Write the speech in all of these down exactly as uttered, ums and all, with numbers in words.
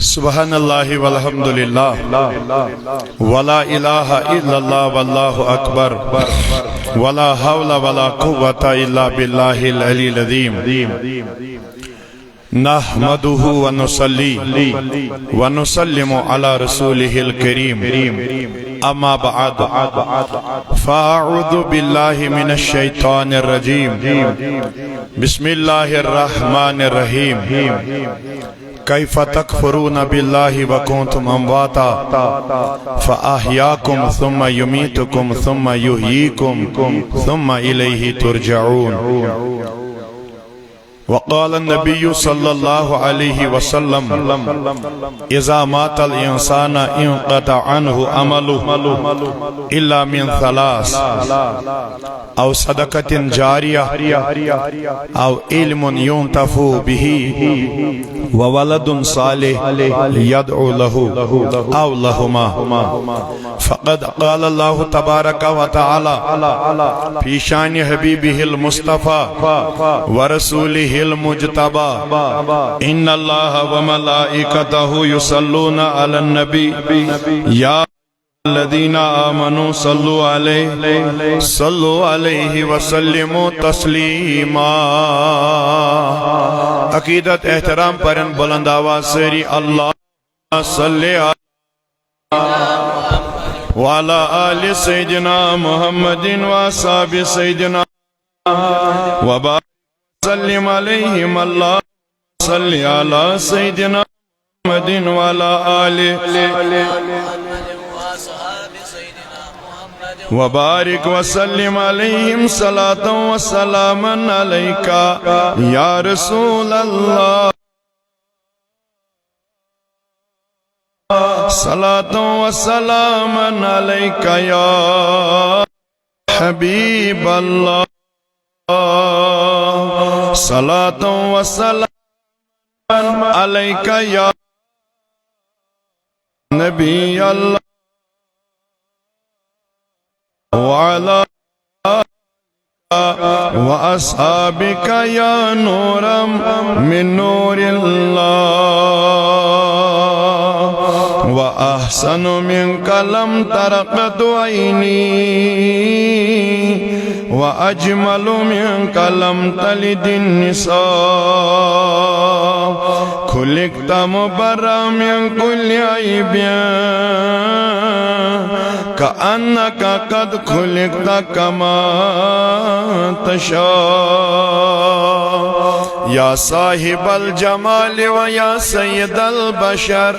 سبحان الله والحمد لله ولا إله إلا الله والله أكبر ولا حول ولا قوة إلا بالله العلي العظيم. نحمده ونصلي ونسلم على رسوله الكريم. أما بعد، فأعوذ بالله من الشيطان الرجيم. بسم الله الرحمن الرحيم. كيف تكفرون بالله وكنتم أمواتا فأحياكم ثم يميتكم ثم يحييكم ثم إليه ترجعون. وقال النبي صلى الله عليه وسلم: إذا مات الإنسان انقطع عنه عمله إلا من ثلاث، أو صدقة جارية، أو علم ينتفع به، وولد صالح يدعو له، أو لهما. فقد قال الله تبارك وتعالى في شأن حبيبه المصطفى ورسوله المجتبى: إن الله وملائكته يصلون على النبي، يا الذين آمنوا صلوا عليه، صلوا عليه وسلموا تسليما. عقیدت احترام پرن بلند آواز سٲری: اللهم صل على وعلى آل سيدنا محمد وأصحاب سيدنا وبارك وسلم عليهم. اللهم صل على سيدنا محمد وعلى آل وبارك وسلم عليهم صلاة وسلاما عليك يا رسول الله. صلاة وسلاما عليك يا حبيب الله. صلاة وسلاما عليك يا نبي الله. وعلى وأصحابك يا نورا من نور الله، وأحسن منك لم تر قط عيني، وأجمل منك لم تلد النساء، خلقت مبرأ من كل عيب، كأنك قد خلقت كما تشاء. يا صاحب الجمال ويا سيد البشر،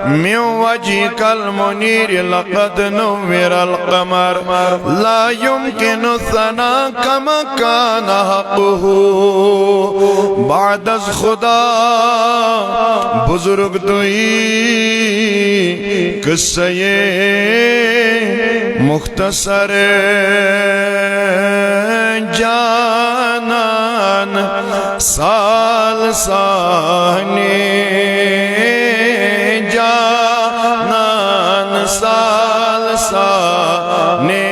من وجهك المنير لقد نور القمر، لا يمكن الثناء كما كان حقه. بعد از خدا بزرگ دوئی قصه مختصر جانان سال سانی، جانان سال سانی،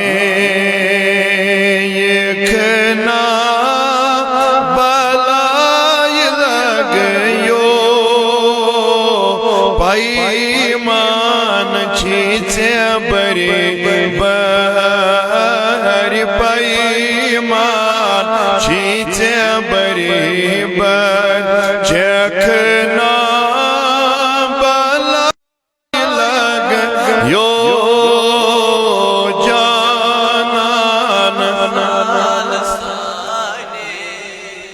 یکنا بلای لگیو پیمان چی ژے بری بری پیمان چی ژے بری بری چکھنا بلا لگیو جانان۔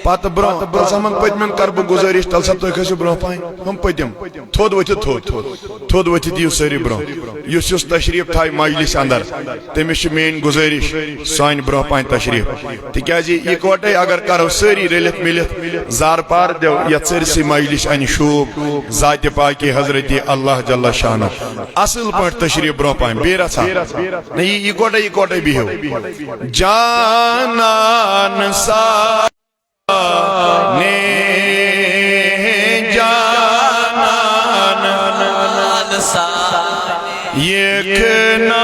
پتہٕ برونٛہہ، تَلہٕ سا یِمَن پٔتمٮ۪ن کَرٕ بہٕ گُزٲرِش، تَلہٕ سا تُہۍ کھٔسِو برونٛہہ پَہَن، ہُم پٔتِم۔ تھوٚد ؤتھِو، تھوٚد، تھوٚد۔ تھوٚد ؤتھِتھ یِیِو سٲری برونٛہہ۔ یُس یُس تشریٖف تھایہِ مجلِسہِ اندر، تٔمِس چھِ میٛٲنۍ گُزٲرِش، سُہ اَنہِ برونٛہہ پَہَن تشریٖف۔ تِکیٛازِ یِکوَٹَے اگر کَرو سٲری رٔلِتھ مِلِتھ، زارپار دِو یَتھ سٲرسٕے مجلِسہِ اَنہِ شوٗب، ذاتِ پاکِ حضرتِ اللہ جل شانہ۔ اَصٕل پٲٹھۍ تشریٖف برونٛہہ پَہَن، بیٚیہِ رَژھا۔ نہ، یہِ یِکوَٹَے، یِکوَٹَے بِہِو۔ جانان سا نے جانان سا، یکھنا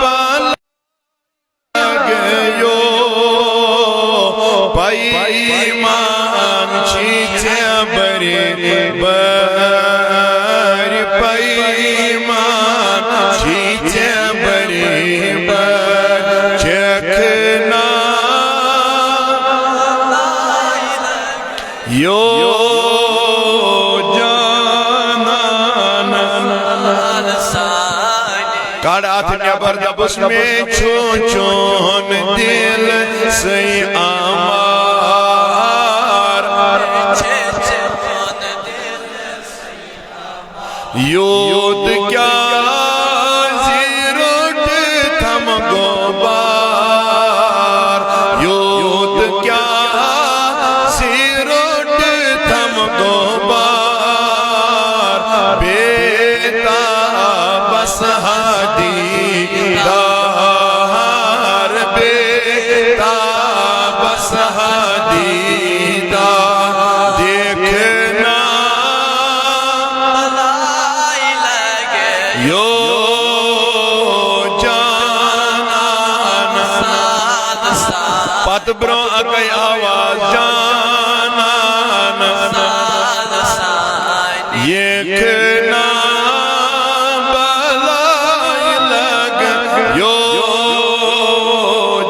بل گیو۔ یو جانان۔ کڑ اتھ نیبر، دپُس مےٚ چھُ چون دل سٕے آمار۔ یوٗت کیٛاہ زِ روٚٹ تھم غبار، یوٗت کیٛاہ زِ روٚٹ تھم غبار، بے تابس ہا دیدار، بے تابس ہا دیدار دیکھنا۔ یو جانان۔ پتہٕ برونٛہہ اکے آواز جانان۔ ییٚکھنا بلاے لگ یو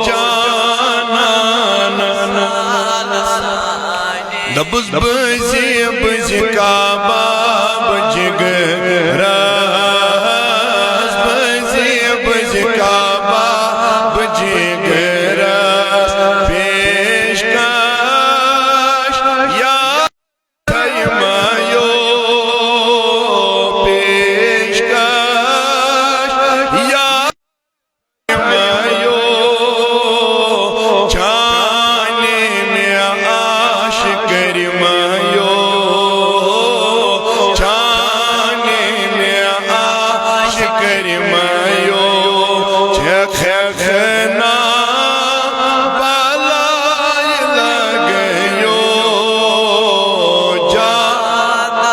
جانان۔ دپُس بزی بزی کعبہ بجگرس، بزی بزی کعبہ بجگرس، پیشکش یا تھایمایو، پیشکش یا مایو، چانہِ مےٚ عاشق کٔرۍ مایو، چانہِ مےٚ عاشق کٔرۍ مایو، چھکھ نا بلاے لگیو جانان۔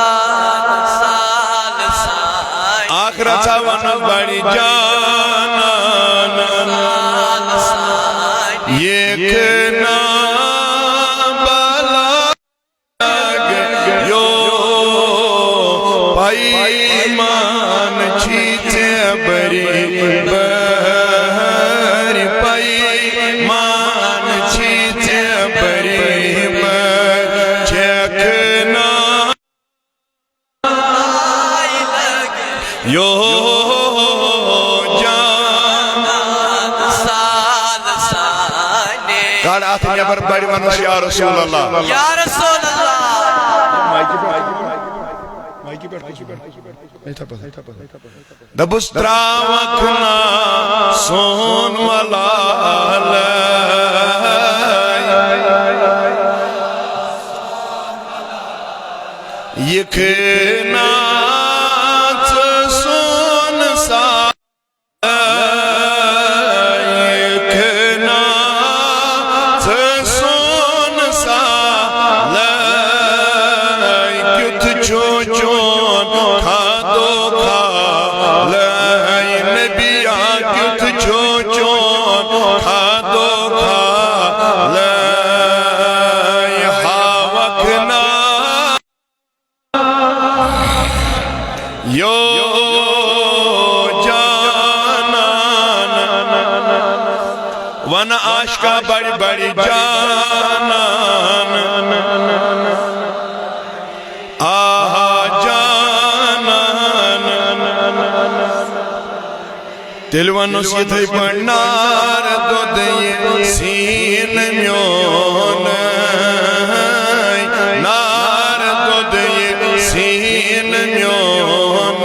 آخرت ونس بڑی جانان۔ ییٚکھنا بلاے لگیو، پیمان چھی ژےٚ بٔری بٔرۍ، پیمان چھی ژےٚ بٔری بٔرۍ، چھکھ نا یو جان۔ کڑ اتھ نیبر، بڑِ ونس یا رسول اللہ۔ یا رسول اللہ۔ مایکہِ پٮ۪ٹھ، مایکہِ پٮ۪ٹھ۔ دپُس تراوکھ نا سون ملال، ییٚکھنا ژٕ سون سا، ییٚکھنا ژٕ سون سا، کیُتھ چھُ چون کھادو کھالے نبیا، کیُتھ چھُ چون کھادو کھالے، ہاوکھ نا یو جانان۔ ون عاشقا بڑِ بڑِ جانان۔ آہا جانان۔ تیٚلہِ وَنُس یِتھَے پٲٹھۍ، نار دۄد یہِ سیٖن میون، نار دۄد یہِ سیٖن میون،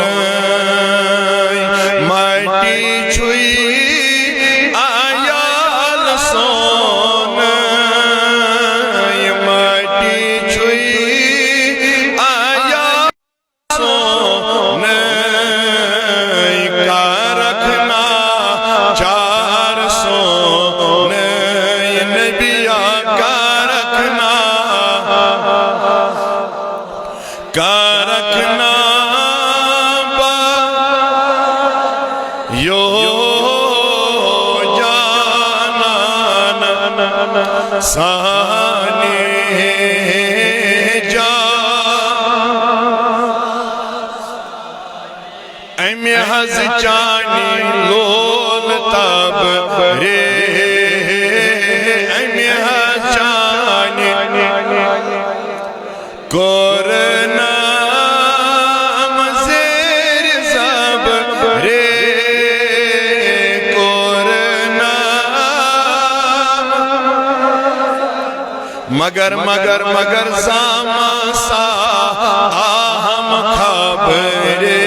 ماٹی چھُے عیال سون، ماٹی چھُے عیال سونُے، کارکھ نا چار سونُے، نبیا کارکھ نا، کارکھ نا با یو جانان سانہِ جان۔ امہِ حظ چانہِ لول تب رے، امہِ حظ چانہِ مگر مگر مگر زامہ سا آہم خبرے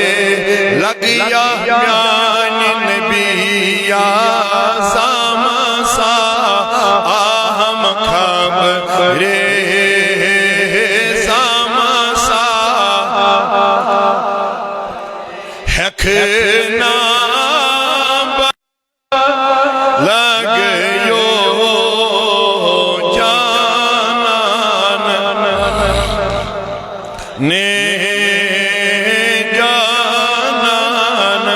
لگیا میانہ نبی یا زامہ سا آہم خبرے زامہ سا ہیکھ نا لگیو جانان نے جانان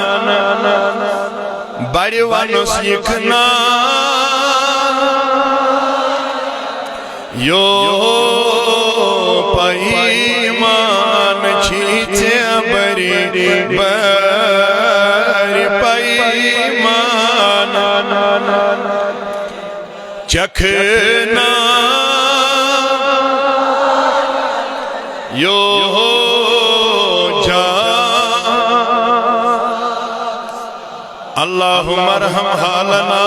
بڑِ ونُس یِکھ نا یو پیمان چھی ژےٚ بری بری پیمان چکھنا یو جا اللهم ارحم حالنا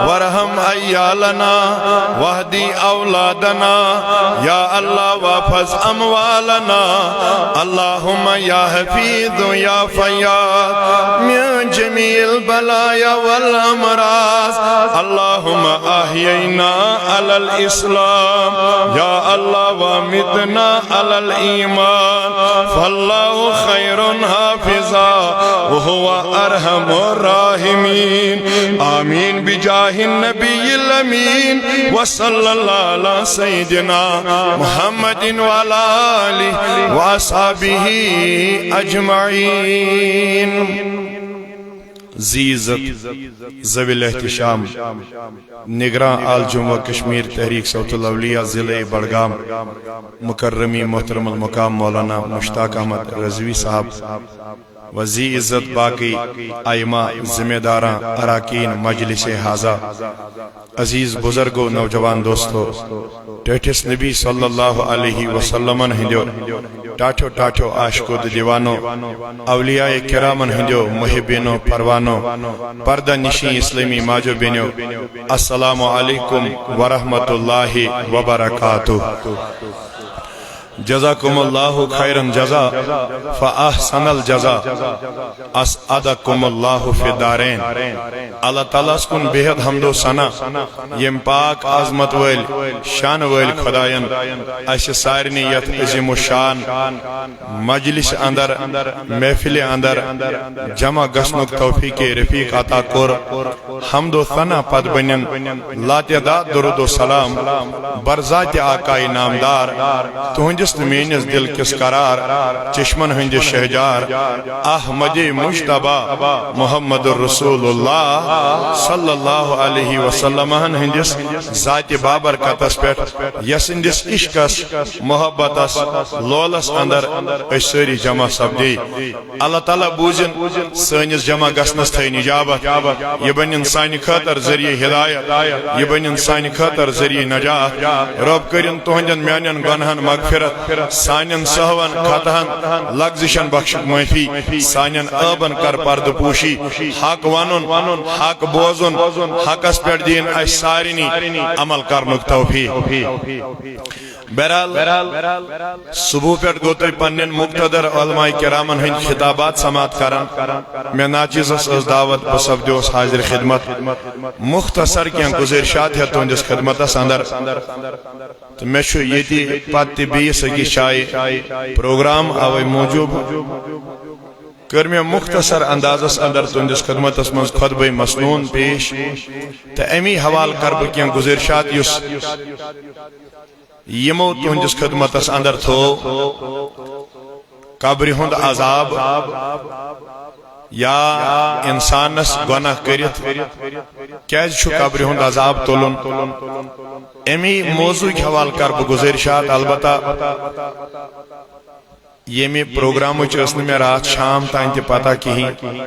وارحم عيالنا واهد أولادنا يا الله واحفظ أموالنا اللهم يا حفيظ يا فياض من جميع البلايا والأمراض اللهم أحينا على الإسلام يا الله وأمتنا على الإيمان فالله خير حافظا وهو أرحم الراحمين آمين بجاه النبي الأمين وصلى الله على سيدنا محمد وعلى آله وأصحابه أجمعين. زی عزت، ذوی الاحتشام، نگراں آل جموں و کشمیر تحریک صوت الاولیاء ضلع بڑگام، مکرمی محترم المقام مولانا مشتاق احمد رضوی صاحب، و زی عزت باقی ائمہ، ذمہ داراں، اراکین مجلس ہذا، عزیز بزرگو، نوجوان دوستو، ٹیٹھس نبی صلی اللہ علیہ وسلمن ہندیو ٹاٹھو ٹاٹھو عاشقو تہٕ دیوانو، اولیاء کرامن ہندیو محبینو پروانو، پردہ نشین اسلامی ماجو بینیو، السلام علیکم ورحمۃ اللہ وبرکاتہ۔ جزاکم اللہ خیرا جزا فاحسن الجزا اسعدکم اللہ فی الدارین۔ اللہ تعالیٰ ہس کُن بے حد حمد و ثنا، یم پاک عظمت وٲلۍ شان وٲلۍ خداین اسہِ سارنٕے یتھ عظیم الشان مجلس اندر، محفل اندر جمع گژھنُک توفیق رفیق عطا کوٚر۔ حمد و ثنا پتہٕ بنن لاتعداد درود و سلام بر ذات آقائے نامدار، تہنٛدِس تہٕ میٲنِس دل کِس قرار، چشمن ہٕنٛدِ شہجار، احمد مجتبیٰ محمد رسول اللہ صلی اللہ علیہ وسلم ہٕنٛدِس ذات بابرکتس پٮ۪ٹھ، یسٕنٛدِس عشقس، محبتس، لولس اندر أسۍ سٲری جمع سپدے۔ اللہ تعالیٰ بوٗزِن سٲنِس جمع گژھنس تھٲوِن اجابت۔ یہِ بنِن سانہِ خٲطرٕ ذٔریعہٕ ہدایت، یہِ بنِن سانہِ خٲطرٕ ذٔریعہٕ نجات۔ رۄب کٔرِن تُہنٛدٮ۪ن میانٮ۪ن گۄنہن مغفرت، سانٮ۪ن سہون خطہن لغزشن بخشُک معٲفی، سانٮ۪ن عٲبن کر پردٕ پوشی۔ حق ونُن، حق بوزُن، حقس پٮ۪ٹھ دِیِن اسہِ سارنٕے عمل کرنُک توفیق۔ بہرحال، صبح پٮ۪ٹھ گوٚو تۄہہِ پننٮ۪ن مقتدر علماء کرامن ہٕنٛدۍ خطابات سماعت کران۔ مےٚ ناچیزس ٲس دعوت، بہٕ سپدیوس حاضر خدمت۔ مختصر کینٛہہ گزٲرشات ہیٚتھ تُہنٛدِس خدمتس اندر۔ تہٕ مےٚ چھُ ییٚتی پتہٕ تہِ بیٚیِس أکِس جایہِ پروگرام، اوے موٗجوٗب کٔر مےٚ مختصر اندازس اندر تُہنٛدِس خدمتس منٛز خطبے مسنون پیش۔ تہٕ امی حوالہٕ کرٕ بہٕ کینٛہہ گزٲرشات، یُس یمو تُہنٛدِس خدمتس اندر تھوو۔ قبرِ ہُنٛد عذاب یا انسانس گۄناہ کٔرِتھ کیازِ چھُ قبرِ ہُنٛد عذاب تُلُن، امی موضوعٕکۍ حوالہٕ کرٕ بہٕ گزٲرشات۔ البتہ ییٚمہِ پروگرامٕچ ٲس نہٕ مےٚ راتھ شام تام تہِ پتہ کِہیٖنۍ۔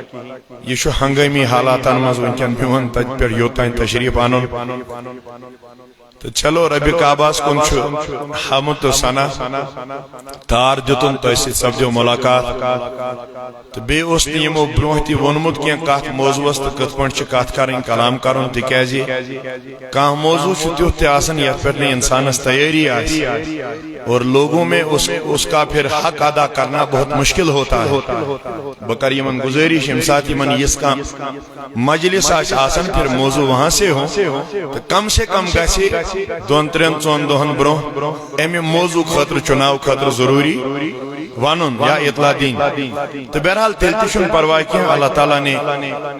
یہِ چھُ ہنگٲمی حالاتن منٛز وٕنکیٚن میون تتہِ پٮ۪ٹھ یوٚت تام تشریف انُن۔ تہٕ چلو، ربِ کعبس کُن چھُ حمد تہٕ ثنا۔ تار دیُتُن، تۄہہِ سۭتۍ سپدیو ملاقات۔ تہٕ بیٚیہِ اوس نہٕ یِمو برونٛہہ تہِ ووٚنمُت کینٛہہ کتھ موضوعس تہٕ کِتھ پٲٹھۍ چھِ کتھ کرٕنۍ، کلام کرُن، تِکیازِ کانٛہہ موضوع چھُ تیُتھ تہِ آسان یتھ پٮ۪ٹھ نہٕ انسانس تیٲری آسہِ، اور لوگوں میں اس اس کا پھر حق ادا کرنا بہت مشکل ہوتا ہے۔ بہٕ کرٕ یِمن گُزٲرِش، ییٚمہِ ساتہٕ یِمن یِژھ کانٛہہ مجلس آسہِ آسان، پھر موضوع وہاں سے ہو، تہٕ کم سے کم گژھِ دۄن ترٛٮ۪ن ژۄن دۄہن برونٛہہ امہِ موضوع خٲطرٕ، چُناو خٲطرٕ ضروٗری ونُن یا اطلاع دِنۍ۔ تہٕ بہرحال، تیٚلہِ تہِ چھُنہٕ پرواے کینٛہہ، اللہ تعالیٰ نے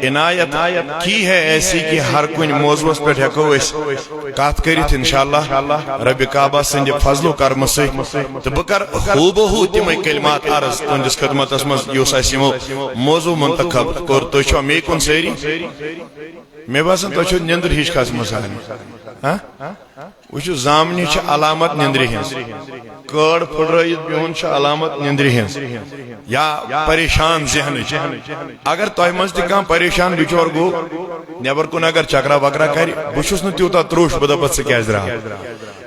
عنایت کی ہے ایسی کہ ہر کُنہِ موضوعس پٮ۪ٹھ ہٮ۪کو أسۍ کتھ کٔرِتھ، انشاءاللہ، ربِ کعبہ سٕنٛدِ فضل و کرمہٕ سۭتۍ۔ تہٕ بہٕ کرٕ ہو بہ ہو تِمے کلمات عرض تُہنٛدِس خدمتس منٛز، یُس اسہِ یِمو موضوع منتخب کوٚر۔ تُہۍ چھِوا مے کُن سٲری؟ مےٚ باسان، تۄہہِ چھو نیٚنٛدٕر ہِش کھٔژمٕژ سارنٕے۔ ہاں؟ وٕچھِو، زامنہِ چھِ علامت نیٚنٛدرِ ہٕنٛز۔ کٔڑ پھٕٹرٲیِتھ بِہُن چھُ علامت نیٚنٛدرِ ہٕنٛز یا پریشان ذہنٕچ۔ اگر تۄہہِ منٛز تہِ کانٛہہ پریشان بِچور گوٚو، نٮ۪بر کُن اگر چکرا وکرا کرِ، بہٕ چھُس نہٕ تیوٗتاہ تروٚش، بہٕ دَپَس، "ژٕ کیٛازِ درٛاو؟"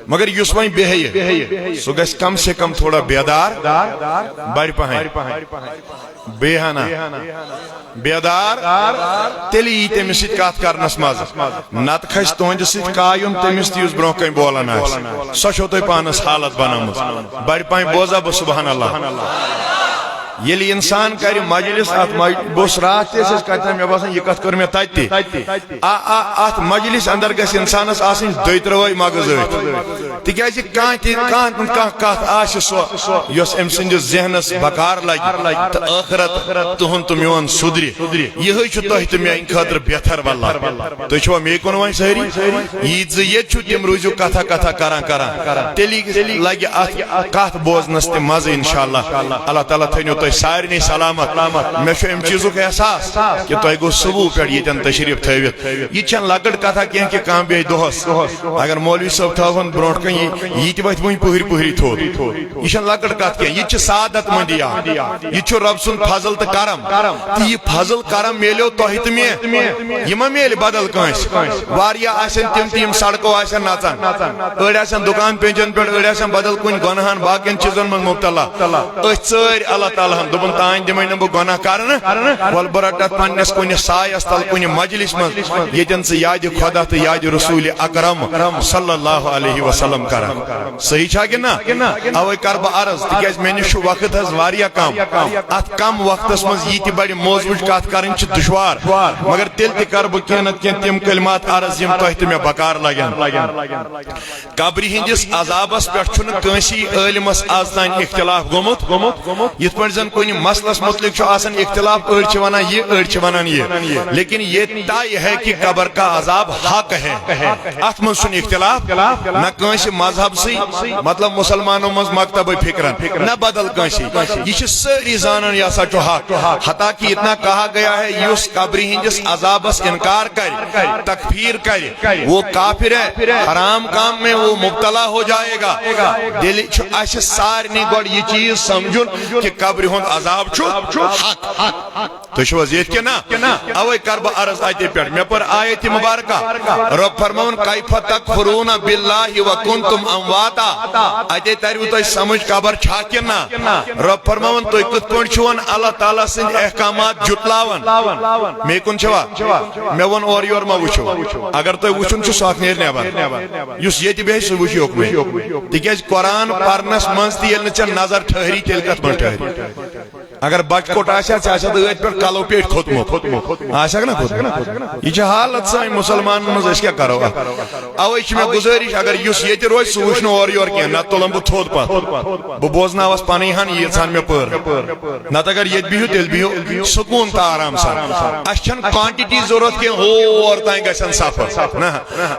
مگر یُس وۄنۍ بیٚہہِ، سُہ گژھِ کم سے کم تھوڑا بیدار۔ بڑِ پہن۔ بیٚیہِ ہنا بیدار، تیٚلہِ یی تٔمِس سۭتۍ کتھ کرنس مزٕ۔ نتہٕ کھسہِ تُہنٛدِ سۭتۍ کایُن تٔمِس تہِ، یُس برونٛہہ کنہِ بولان آسہِ۔ سۄ چھو تۄہہِ پانس حالت بنٲومٕژ۔ بڑِ پہن بوزا بہٕ، سبحان اللہ۔ ییٚلہِ انسان کرِ مجلس، اتھ مج-، بہٕ اوسُس راتھ تہِ، أسۍ ٲسۍ کتہِ تام، مےٚ باسان، یہِ کتھ کٔر مےٚ تتہِ تہِ۔ آ، آ، اتھ مجلس اندر گژھِ انسانس آسٕنۍ دۄیہِ ترٛوے مغز أتھۍ۔ تِکیازِ کانٛہہ تہِ، کانٛہہ نتہٕ کانٛہہ کتھ آسہِ سۄ، یۄس أمۍ سٕنٛدِس ذہنس بکار لگہِ، تہٕ ٲخرت تُہُنٛد تہٕ میون سُدرِ۔ یِہوٚے چھُ تۄہہِ تہٕ میانہِ خٲطرٕ بہتر، واللہ۔ تُہۍ چھِوا مے کُن وۄنۍ سٲری؟ یہِ زِ ییٚتہِ چھُ، تِم روٗزِو کتھا کتھا کران کران، تیٚلی لگہِ اتھ کتھ بوزنس تہِ مزٕ، انشاءاللہ۔ اللہ تعالیٰ تھٲینو تۄہہِ سارنٕے سلامت۔ مےٚ چھُ امہِ چیٖزُک احساس کہِ تۄہہِ گوٚو صبح پٮ۪ٹھ ییٚتٮ۪ن تشریف تھٲوِتھ۔ یہِ چھَنہٕ لۄکٕٹ کتھا کینٛہہ کہِ کانٛہہ بیٚہہِ دۄہس۔ اگر مولوی صٲب تھاوہون برونٛٹھ کَنہِ یہِ، یہِ تہِ وۄتھِ وۄنۍ پُہٕرۍ پُہٕرۍ تھوٚد۔ یہِ چھَنہٕ لۄکٕٹ کتھ کینٛہہ، یہِ تہِ چھِ سعادت مندی اکھ۔ یہِ تہِ چھُ رۄب سُنٛد فضل تہٕ کرم۔ تہٕ یہِ فضل کرم میلیو تۄہہِ تہٕ مےٚ۔ یہِ ما میلہِ بدل کٲنٛسہِ؟ واریاہ آسن تِم تہِ، یِم سڑکو آسن نژان۔ أڑۍ آسن دُکان پینجن پٮ۪ٹھ، أڑۍ آسن بدل کُنہِ گۄنہن، باقین چیٖزن منٛز مبتلا۔ أتھۍ ژٲرۍ اللہ تعالیٰ ہن دوٚپُن، تانۍ دِمے نہٕ بہٕ گۄناہ کرنہٕ، وَلہٕ بہٕ رَٹہٕ اَتھ پننِس کُنہِ سایَس تل، کُنہِ مجلس منٛز، ییٚتٮ۪ن ژٕ یادِ خۄدا تہٕ یادِ رسول اکرم صلی اللہ علیہ وسلم کرکھ۔ صحیح چھا کِنہٕ نہ؟ اوے کر بہٕ عرض، تِکیازِ مےٚ نِش چھُ وقت حظ واریاہ کم۔ اتھ کم وقتس منٛز یہِ تہِ بڑِ موضوعٕچ کتھ کرٕنۍ چھِ دُشوار، مگر تیٚلہِ تہِ کر بہٕ کینٛہہ نتہٕ کینٛہہ تِم کلمات عرض، یِم تۄہہِ تہٕ مےٚ بکار لگن۔ قبرِ ہٕنٛدِس عذابس پٮ۪ٹھ چھُنہٕ کٲنٛسی عٲلمس از تام اختلاف گوٚمُت۔ یِتھ پٲٹھۍ زن کُنہِ مسلس مُتعلق چھُ آسان اختلاف، أڑۍ چھِ ونان یہِ، أڑۍ چھِ ونان یہِ، لیکن یہ طے ہے کہ قبر کا عذاب حق ہے۔ اتھ منٛز چھُنہٕ اختلاف، نہ کٲنٛسہِ مذہب سٕے، مطلب مسلمانو منٛز مکتبے فکرن، نہ بدل کٲنٛسہِ۔ یہِ چھِ سٲری زانان یہِ ہسا چھُ حق۔ حتیٰ کہ اتنا کہا گیا ہے، یُس قبرِ ہٕنٛدِس عذابس انکار کرِ، تکفیر کرِ، وہ کافر ہے، حرام کام میں وہ مبتلا ہو جائے گا۔ تیٚلہِ چھُ اسہِ سارنٕے گۄڈٕ یہِ چیٖز سمجھُن کہ قبرِ ہُنٛد عذاب چھُ حق۔ تُہۍ چھِو حظ ییٚتہِ کِنہٕ نہ؟ اوے کر بہٕ عرض اتے پٮ۪ٹھ۔ مےٚ پٔر آیت مبارکہ، رۄب فرماوُن، "کیف تکفرون باللہ وکنتم امواتا۔" اتے تریو تۄہہِ سمجھ قبر چھا کِنہٕ نہ؟ رۄب فرماوُن، تُہۍ کِتھ پٲٹھۍ چھِو وۄنۍ اللہ تعالیٰ سٕنٛدۍ احکامات جُٹلاوان؟ مے کُن چھوا؟ مےٚ ووٚن اورٕ یورٕ ما وٕچھِو۔ اگر تۄہہِ وٕچھُن چھُ، سُہ اکھ نیرِ نٮ۪بر۔ یُس ییٚتہِ بیٚہہِ، سُہ وٕچھِ یوکمُے۔ تِکیازِ قرآن پرنس منٛز تہِ ییٚلہِ نہٕ ژےٚ نظر ٹھہری، تیٚلہِ کتھ منٛز ٹھہری؟ اگر بچہٕ کوٚٹ آسہِ ہا، ژےٚ آسہِ ہا أتھۍ پٮ۪ٹھ کلو پیٹھ کھوٚتمُت۔ آسہِ ہا نہ کھوٚتمُت؟ یہِ چھِ حالت سٲنۍ مُسلمانن منٛز، أسۍ کیٛاہ کرو اتھ؟ اوے چھِ مےٚ گُزٲرِش، اگر یُس ییٚتہِ روزِ، سُہ وٕچھِ نہٕ اورٕ یورٕ کینٛہہ، نتہٕ تُلن بہٕ تھوٚد پتھ۔ بہٕ بوزناوس پنٕنۍ ہن ییٖژ ہن مےٚ پٔر۔ نتہٕ اگر ییٚتہِ بِہِو، تیٚلہِ بِہِو سکوٗن تہٕ آرام سان۔ اسہِ چھنہٕ quantity ضروٗرت کینٛہہ، ہور تام گژھن سفر۔ نہ،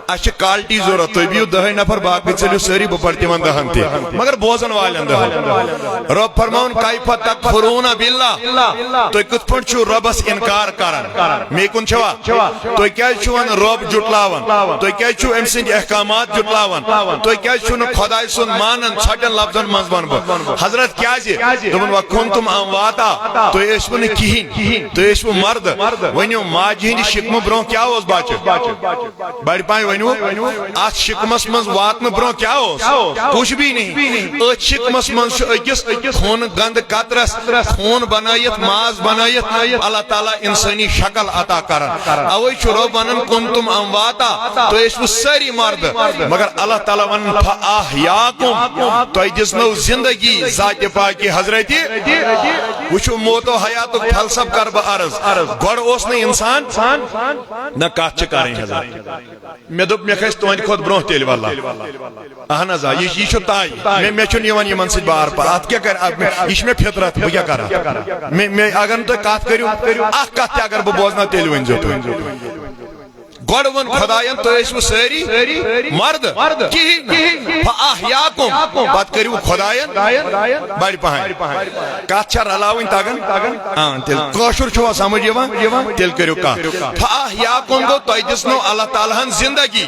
اسہِ چھِ quality ضروٗرت۔ تُہۍ بِہِو دَہے نفر، باقٕے ژٔلِو سٲری، بہٕ پرٕ تِمن دَہن تہِ، مگر بوزن والٮ۪ن دَہن۔ رۄب فرماوُن، "کیف تکفرون باللہ، تُہۍ کِتھ پٲٹھۍ چھِو رۄبَس اِنکار کران؟ مے کُن چھوا؟ تُہۍ کیازِ چھِو وۄنۍ رۄب جُٹلاوان؟ تُہۍ کیازِ چھِو أمۍ سٕنٛدۍ احکامات جُٹلاوان؟ تُہۍ کیازِ چھِو نہٕ خۄداے سُنٛد مانان؟ ژھۄٹٮ۪ن لفظن منٛز وَنہٕ بہٕ۔ حضرت کیازِ؟ دوٚپُن، "وَكُنتُم أمواتا"، تُہۍ ٲسِو نہٕ کِہیٖنۍ، تُہۍ ٲسِو مَردٕ۔ ؤنِو، ماجہِ ہِنٛدِ شِکمہٕ برونٛہہ کیٛاہ اوس بچہِ؟ بڑِ پاے ؤنِو، اتھ شِکمس منٛز واتنہٕ برونٛہہ کیٛاہ اوس؟ کچھ بھی نہیں۔ أتھۍ شِکمس منٛز چھُ أکِس خوٗنہٕ گنٛدٕ قطرس خوٗن بنٲیِتھ، ماز بنٲیِتھ، اللہ تعالیٰ انسٲنی شکل عطا کران۔ اوے چھُ رۄب ونان، "كنتم أمواتا"، تُہۍ ٲسوٕ سٲری مرد، مگر اللہ تعالیٰ ونان، "فأحياكم"، تۄہہِ دِژنو زندگی ذاتِ پاکہِ حضرتِ۔ وٕچھِو، موت و حیاتُک فلسفہٕ کرٕ بہٕ عرض۔ گۄڈٕ اوس نہٕ انسان، نہ کتھ چھِ کرٕنۍ حضرت۔ مےٚ دوٚپ، مےٚ کھسہِ تُہنٛدِ کھۄتہٕ برونٛہہ تیٚلہِ واللہ۔ اہن حظ، آ، یہِ، یہِ چھُ طے۔ مےٚ، مےٚ چھُنہٕ یِوان یِمن سۭتۍ بار پار۔ اتھ کیٛاہ کرِ؟ اتھ مےٚ، یہِ چھِ مےٚ فطرت، بہٕ کیٛاہ کرٕ؟ مےٚ، مےٚ، اگر نہٕ تُہۍ کتھ کٔرِو، اکھ کتھ تہِ اگر بہٕ بوزناو، تیٚلہِ ؤنۍزیو تُہۍ۔ گۄڈٕ ووٚن خۄداین، "تُہۍ ٲسوٕ سٲری مرد، کِہیٖنۍ نہٕ۔ فأحیاکم"، پتہٕ کٔرِو خۄداین بڑِ پہن۔ کتھ چھا رلاوٕنۍ تگان؟ آ، تیٚلہِ کٲشُر چھُوا سمجھ یِوان؟ تیٚلہِ کٔرِو کتھ۔ فأحیاکم گوٚو، تۄہہِ دِژنو اللہ تعالیٰ ہن زندگی۔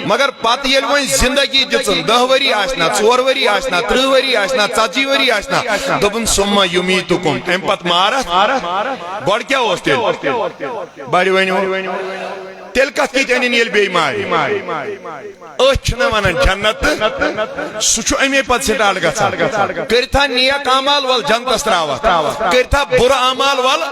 مگر پتہٕ ییٚلہِ وۄنۍ زندگی دِژٕن، دَہ ؤری آسہِ نا، ژور ؤری آسہِ نا، ترٕٛہ ؤری آسہِ نا، ژتجی ؤری آسہِ نا، دوٚپُن، "ثم یمیتکم"، امہِ پتہٕ مارتھ۔ گۄڈٕ کیٛاہ اوس تیٚلہِ؟ بڑِ ؤنِو۔ تیٚلہِ کتھ کِتھ أنِن ییٚلہِ بیٚیہِ مارِ؟ أتھۍ چھِنہ ونان جنت تہٕ سُہ چھُ اَمے پتہٕ start گژھان۔ کٔرِتھا نیک اعمال ول جنتس تراوتھ، کٔرِتھا بُرٕ اعمال ول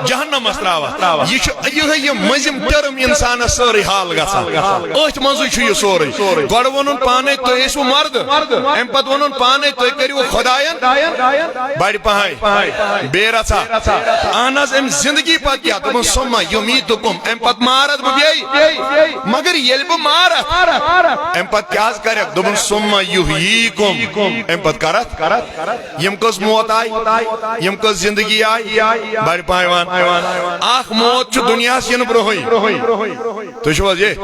جہنمس تراوتھ۔ یہِ چھُ یِہوٚے یہِ مٔنٛزِم term انسانس سٲرٕے حال گژھان۔ أتھۍ منٛزٕے چھُ یہِ سورُے۔ گۄڈٕ ووٚنُن پانے، "تُہۍ ٲسِو مرد"، امہِ پتہٕ ووٚنُن پانے، "تُہۍ کٔرِو خۄداین بڑِ پہن"۔ بے رژھا۔ اہن حظ، امہِ زندگی پتہٕ کیٛاہ؟ دوٚپُن، "ثم یمیتکم"، امہِ پتہٕ مارتھ بہٕ بیٚیہِ۔ مگر ییٚلہِ بہٕ مارتھ، امہِ پتہٕ کیٛاہ حظ کرکھ؟ دوٚپُن، "ثم یحییکم"، امہِ پتہٕ کرتھ۔ یِم کٔژ موت آیہِ؟ یِم کٔژ زندگی آیہِ؟ بڑِ پایوان۔ اکھ موت چھُ دُنیاہس یِنہٕ برونٛہٕے۔ تُہۍ چھِو حظ یہِ؟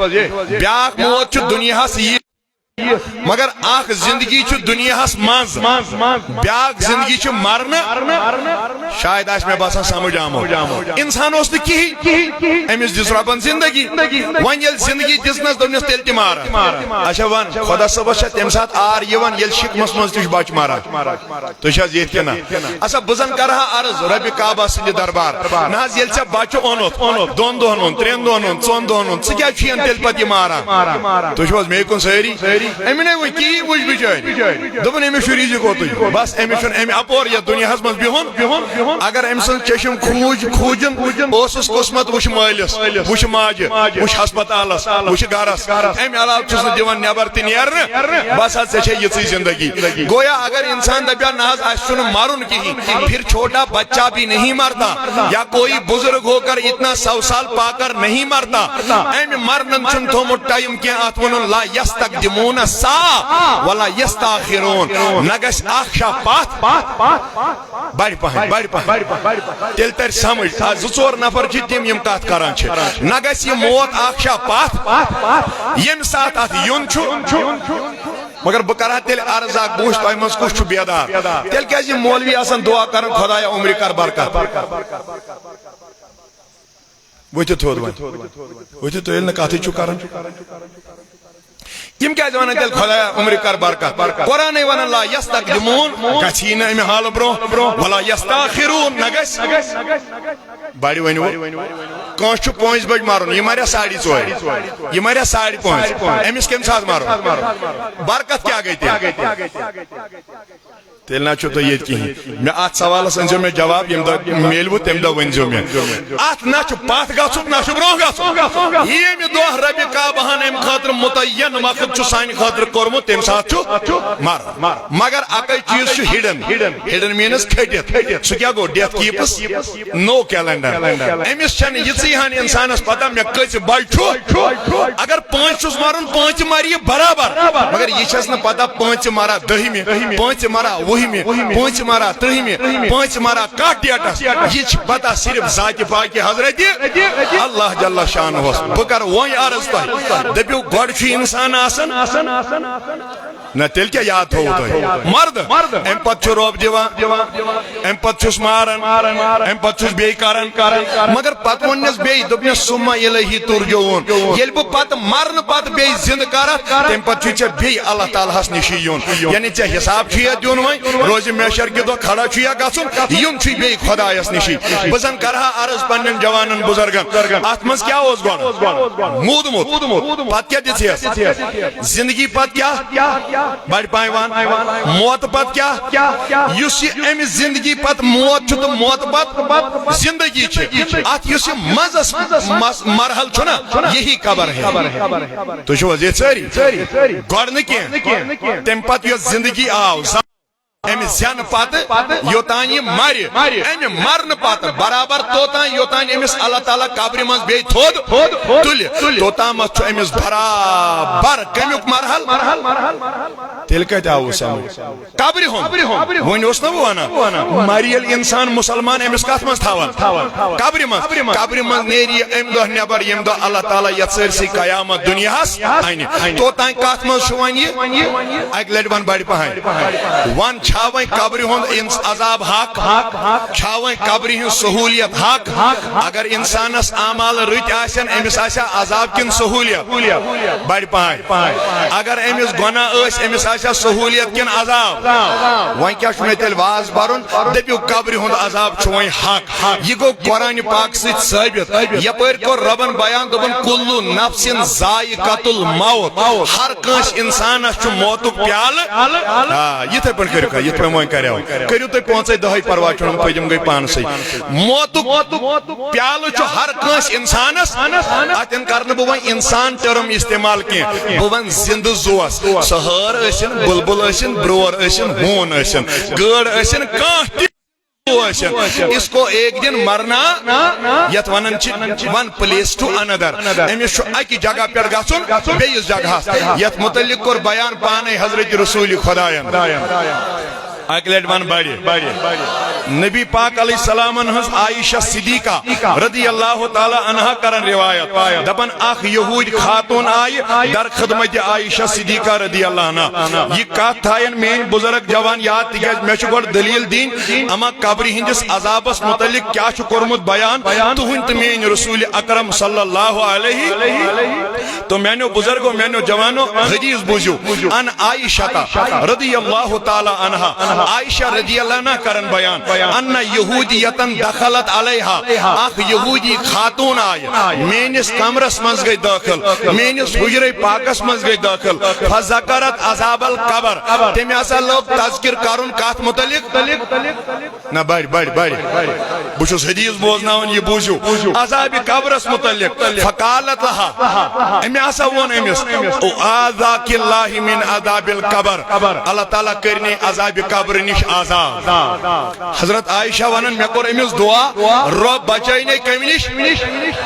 بیٛاکھ موت چھُ دُنیاہس یہِ۔ مگر اکھ زندگی چھِ دُنیاہس منٛز، بیٛاکھ زندگی چھِ مرنہٕ۔ شاید آسہِ مےٚ باسان سمجھ آمُت۔ انسان اوس نہٕ کِہیٖنۍ، أمِس دِژ رۄبن زندگی۔ وۄنۍ ییٚلہِ زندگی دِژنس، دوٚپنس، "تیٚلہِ تہِ مارتھ۔" اچھا ون، خۄدا صٲبس چھا تمہِ ساتہٕ آر یِوان، ییٚلہِ شِکمس منٛز تہِ چھُ بچہِ مران؟ تُہۍ چھِ حظ ییٚتہِ کِنہٕ نہ؟ اچھا، بہٕ زن کرٕ ہا عرض رۄبِ کعبس سٕنٛدِ دربار۔ نہ حظ، ییٚلہِ ژےٚ بچہِ اوٚنُتھ، دۄن دۄہن ہُنٛد، ترٛٮ۪ن دۄہن ہُنٛد، ژۄن دۄہن ہُنٛد، ژٕ کیٛازِ چھُ یَن تیٚلہِ پتہٕ یہِ ماران؟ تُہۍ چھِو حظ مے کُن سٲری؟ أمۍ نے وۄنۍ کی وٕچھ بِچٲرۍ۔ دوٚپُن، أمِس چھُ رِزِق اوتُے۔ بس، أمِس چھُنہٕ اَمہِ اَپور یَتھ دُنیاہَس منٛز بِہُن۔ اگر أمۍ سٕنٛز چٔشِم کھوٗج، کھوٗجِن، اوسُس قٕسمت، وٕچھ مٲلِس، وٕچھ ماجہِ، وٕچھ ہسپتالَس، وٕچھ گَرَس۔ اَمہِ علاوٕ چھُس نہٕ دِوان نٮ۪بر تہِ نیرنہٕ۔ بس حظ، ژےٚ چھےٚ یِژٕے زندگی۔ گویا اگر انسان دپہِ ہا، نہ حظ، اَسہِ چھُنہٕ مَرُن کِہیٖنۍ، پھر چھوٹا بچہ بھی نہیں مرتا، یا کوئی بزرگ ہو کر اتنا سو سال پا کر نہیں مرتا۔ امہِ مرنن چھُنہٕ تھوٚمُت ٹائم کینٛہہ، اتھ وَنُن لا یستقدمون الساعة ولا یستاخرون۔ نہ گژھِ اکھ شاہ پتھ، بڑِ پہن، بڑِ پہن۔ تیٚلہِ ترِ سمجھ، آ، زٕ ژور نفر چھِ تِم، یِم کتھ کران چھِ۔ نہ گژھِ یہِ موت اکھ شاہ پتھ، ییٚمہِ ساتہٕ اتھ یُن چھُ۔ مگر بہٕ کرٕ ہا تیٚلہِ عرض اکھ، بہٕ وٕچھٕ تۄہہِ منٛز کُس چھُ بیدار۔ تیٚلہِ کیازِ یِم مولوی آسان دعا کران، "خۄدایا، عمرِ کر برکت"؟ ؤتھِو تھوٚد وۄنۍ۔ ؤتھِو تُہۍ، ییٚلہِ نہٕ کَتھٕے چھُو کَران۔ یِم کیٛازِ وَنان تیٚلہِ، "خۄدایا، عمرِ کر برکت"؟ قرآنٕے وَنان، "لا یستقدمون"، گژھی نہٕ اَمہِ حالہٕ برونٛہہ، "ولا یستاخرون"، نہ گژھِ۔ بڑِ ؤنِو، کٲنٛسہِ چھُ پانٛژِ بجہِ مَرُن، یہِ مَرِ ساڑِ ژورِ، یہِ مَرِ ساڑِ پانٛژِ، أمِس کَمہِ ساتہٕ مَرُن؟ برکت کیٛاہ گٔے تیٚلہِ؟ تیٚلہِ نہ چھُو تُہۍ ییٚتہِ کِہیٖنۍ۔ مےٚ اَتھ سوالَس أنۍزیو مےٚ جواب، ییٚمہِ دۄہ میلوٕ، تَمہِ دۄہ ؤنۍزیو مےٚ۔ اَتھ نہ چھُ پَتھ گژھُن، نہ چھُ برونٛہہ گژھُن۔ ییٚمہِ دۄہ ربِ کعبہَن اَمہِ خٲطرٕ مُتعین وقت چھُ سانہِ خٲطرٕ کوٚرمُت، تَمہِ ساتہٕ چھُ مَرُن۔ مگر اَکٕے چیٖز چھُ hidden۔ Hidden means کھٔٹِتھ۔ سُہ کیٛاہ گوٚو؟ Death keeps no calendar۔ أمِس چھَنہٕ یِژٕے ہَن اِنسانَس پَتہ مےٚ کٔژِ بَجہِ چھُ۔ اگر پانٛژِ چھُس مَرُن، پانٛژِ مَرِ یہِ برابر۔ مگر یہِ چھَس نہٕ پَتہ پانٛژِ مَرا دٔہِمہِ، پانٛژِ مَرا وُہِمہِ، پانٛژِ مَرا ترٛہِمہِ، پانٛژِ مَرا کَتھ ڈیٹَس۔ یہِ چھِ پَتہ صرف ذاتِ پاکِ حضرت اللہ جل شانہُس۔ بہٕ کَرٕ وۄنۍ عرض تۄہہِ، دٔپِو، گۄڈٕ چھُ اِنسان آسان، نہ، تیٚلہِ کیٛاہ یاد تھوٚوُ تۄہہِ؟ مرد۔ اَمہِ پتہٕ چھُ رۄب دِوان، اَمہِ پتہٕ چھُس ماران، اَمہِ پتہٕ چھُس بیٚیہِ کران۔ مگر پتہٕ ووٚننس بیٚیہِ، دوٚپنس، "ثم الیہ ترجعون"۔ ییٚلہِ بہٕ پتہٕ مرنہٕ پتہٕ بیٚیہِ زِندٕ کرتھ، تَمہِ پتہٕ چھُے ژےٚ بیٚیہِ اللہ تعالیٰ ہس نِشی یُن۔ یعنی ژےٚ حساب چھُ یا دیُن وۄنۍ، روزِ محشر کہِ دۄہ کھڑا چھُ یا گژھُن، یُن چھُے بیٚیہِ خۄدایس نِشی۔ بہٕ زن کرٕ ہا عرض پننٮ۪ن جوانن بُزرگن، اتھ منٛز کیٛاہ اوس گۄڈٕ؟ موٗدمُت۔ پتہٕ کیٛاہ دِژہس؟ زندگی پتہٕ کیٛاہ؟ بڑِ پایہِ وَن۔ موت پتہٕ کیٛاہ؟ یُس یہِ اَمہِ زندگی پتہٕ موت چھُ تہٕ موت پتہٕ زندگی چھِ، اتھ یُس یہِ منٛزس مس-، مرحل چھُ نا، یہی قبر ہے۔ تُہۍ چھِو حظ ییٚتہِ سٲری؟ گۄڈٕ نہٕ کینٛہہ، تَمہِ پتہٕ یۄس زندگی آو، اَمہِ زٮ۪نہٕ پتہٕ یوٚتام یہِ مرِ، اَمہِ مرنہٕ پتہٕ برابر توٚتام یوٚتام أمِس اللہ تعالیٰ قبرِ منٛز بیٚیہِ تھوٚد تُلہِ، توٚتامَتھ چھُ أمِس برابر کَمیُک مرحل؟ تیٚلہِ کَتہِ آوُ سمجھ؟ قبرِ ہُنٛد۔ وۄنۍ اوس نہ بہٕ وَنان، مرِ ییٚلہِ اِنسان مُسلمان، أمِس کَتھ منٛز تھاوان؟ قبرِ منٛز۔ قبرِ منٛز نیرِ یہِ اَمہِ دۄہ نٮ۪بر، ییٚمہِ دۄہ اللہ تعالیٰ یَتھ سٲرسٕے قیامت دُنیاہَس اَنہِ۔ توٚتام کَتھ منٛز چھُ وۄنۍ یہِ؟ اَکہِ لَٹہِ وَن بَڑِ پَہَن۔ وَن، چھا وۄنۍ قبرِ ہُنٛد اِنس-، عذاب حق؟ چھا وۄنۍ قبرِ ہٕنٛز سہوٗلیت حق؟ اگر اِنسانَس اعمال رٕتۍ آسن، أمِس آسیا عذاب کِنہٕ سہوٗلیت؟ بَڑِ پَہَن۔ اگر أمِس گۄناہ ٲسۍ، أمِس آسیا سہوٗلیت کِنہٕ عذاب؟ وۄنۍ کیٛاہ چھُ مےٚ تیٚلہِ واز بَرُن؟ دٔپِو، قبرِ ہُنٛد عذاب چھُ وۄنۍ حق۔ یہِ گوٚو قرآنِ پاک سۭتۍ ثٲبت۔ یپٲرۍ کوٚر رۄبن بیان، دوٚپُن، "کُلُّ نفسٍ ذائقۃ الموت"، ہر کٲنٛسہِ اِنسانس چھُ موتُک پیالہٕ۔ آ، یِتھے پٲٹھۍ کٔرِو کتھ، یِتھ پٲٹھۍ وۄنۍ کریو۔ کٔرِو تُہۍ پانٛژے دہے، پرواے چھُنہٕ، بہٕ دِمہٕ گٔے پانسٕے۔ موتُک پیالہٕ چھُ ہر کٲنٛسہِ اِنسانس۔ اتٮ۪ن کرٕ نہٕ بہٕ وۄنۍ اِنسان ٹٔرم استعمال کینٛہہ، بہٕ ونہٕ زِندٕ زُوس۔ سۄ ہٲر ٲسِن، بُلبُل ٲسِن، برور ٲسِن، ہوٗن ٲسِن، گٲڈ ٲسِن، کانٛہہ تہِ۔ ٲسِن۔ اس کو ایک دن مرنا، یتھ ونان چھِ one place to another۔ أمِس چھُ اکہِ جگہ پٮ۪ٹھ گژھُن بیٚیِس جگہس۔ یتھ متعلق کوٚر بیان پانے حضرت رسول خداین۔ اکہِ لٹہِ ون بڑِ۔ نبی پاک علیہ السلامن ہٕنٛز عائشہ صدیقہ رضی اللہ تعالیٰ عنہا کرن روایت۔ دپان، اکھ یہودۍ خاتون آیہِ در خدمت عائشہ صدیقہ رضی اللہ عنہا۔ یہِ کتھ تھاین میٲنۍ بزرگ جوان یاد، تِکیازِ مےٚ چھُ گۄڈٕ دلیل دِنۍ اما قبرِ ہٕنٛدِس عذابس متعلق کیٛاہ چھُ کوٚرمُت بیان تُہنٛدۍ تہٕ میٲنۍ رسول اکرم صلی اللہ علیہ۔ تو میانیو بزرگو، میانیو جوانو، حدیث بوٗزِو۔ ان عائشہ رضی اللہ تعالیٰ عنہا، عائشہ رضی اللہ عنہا کرن بیان، ان یہودیتن دخلت علیہا، اکھ یہودی خاتون آیہِ میٲنِس کمرس منٛز گٔے دٲخل، میٲنِس حجرے پاکس منٛز گٔے دٲخل، فذکرت عذاب القبر، تٔمۍ ہسا لوگ تذکر کرُن کتھ متعلق؟ نہ، بڑِ، بڑِ، بڑِ۔ بہٕ چھُس حدیث بوزناوان، یہِ بوٗزِو۔ عذابِ قبرس متعلق۔ فقالت لها، أمۍ ہسا ووٚن أمِس، "اعاذک اللہ من عذاب القبر"، اللہ تعالیٰ کٔرِنۍ عذابِ قبر نِش آزاد۔ حضرت عائشہ ونان، مےٚ کوٚر أمِس دعا، رۄب بچٲیِنَے کمہِ نِش؟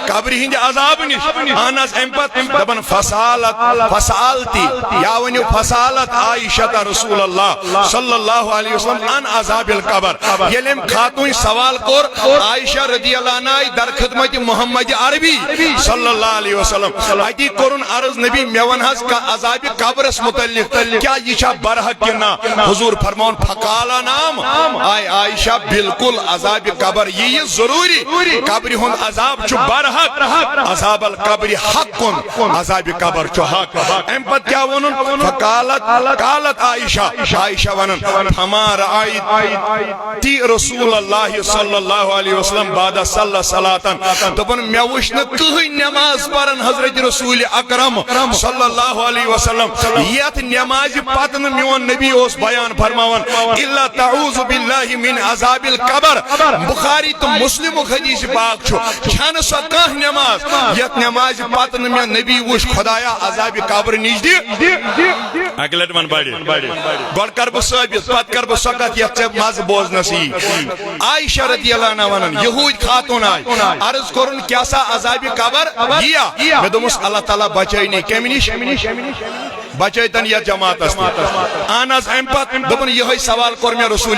قبرِ ہٕنٛدِ عذابہٕ نِش۔ اہن حظ، اَمہِ پتہٕ دپان، فسالت، فسالتی، یا ؤنِو فسالت عائشہ رسول اللہ صلی اللہ علیہ وسلم عن عذاب القبر۔ ییٚلہِ أمۍ خاتوٗنۍ سوال کوٚر، عائشہ رضی اللہ عنہا آیہِ در خدمت محمد عربی صلی اللہ علیہ وسلم۔ اتی کوٚرُن عرض، نبی، مےٚ وَن حظ کا-، عذابِ قبرس متعلق، کیا یہِ چھا برحق کِنہٕ نہ؟ حضور فرماوان، فقال نعم، آے عائشہ، بالکل عذابِ قبر یی ضروری۔ قبرِ ہُنٛد عذاب چھُ برحق، عذاب القبر حق، عذابِ قبر چھُ حق۔ اَمہِ پتہٕ کیٛاہ ووٚنُن؟ فقالت، قالت عائشہ، عائشہ ونان، فما رأیت رسول اللہ صلی اللہ علیہ وسلم بعد صلی صلاتن۔ دوٚپُن، مےٚ وٕچھ نہٕ کٕہٕنۍ نماز پران حضرت رسول اکرم صلی اللہ علیہ وسلم، یتھ نمازِ پتہٕ نہٕ میون نبی اوس بیان فرماوان، الا تعوذ باللہ من عذاب القبر۔ بخاری تہٕ مسلمُک حدیث پاک چھُ، چھنہٕ سۄ کانٛہہ نماز یتھ نمازِ پتہٕ نہٕ مےٚ نبی وٕچھ، خدایا، عذابِ قبر نِش دِ۔ اکہِ لٹہِ ون بڑِ۔ گۄڈٕ کرٕ بہٕ ثٲبت، پتہٕ کرٕ بہٕ سۄ کتھ یتھ ژےٚ مزٕ بوزنس یی۔ عائشہ رضی اللہ عنہا ونان، یہودۍ خاتون آیہِ، عرض کوٚرُن، کیٛاہ سا عذابِ قبر یِیا؟ مےٚ دوٚپمس، اللہ تعالیٰ بچٲیِنَے کمہِ نِش؟ بچٲیتن یتھ جماعتس تہِ۔ اہن حظ، امہِ پتہٕ دوٚپُن، یِہوٚے سوال کوٚر مےٚ رسول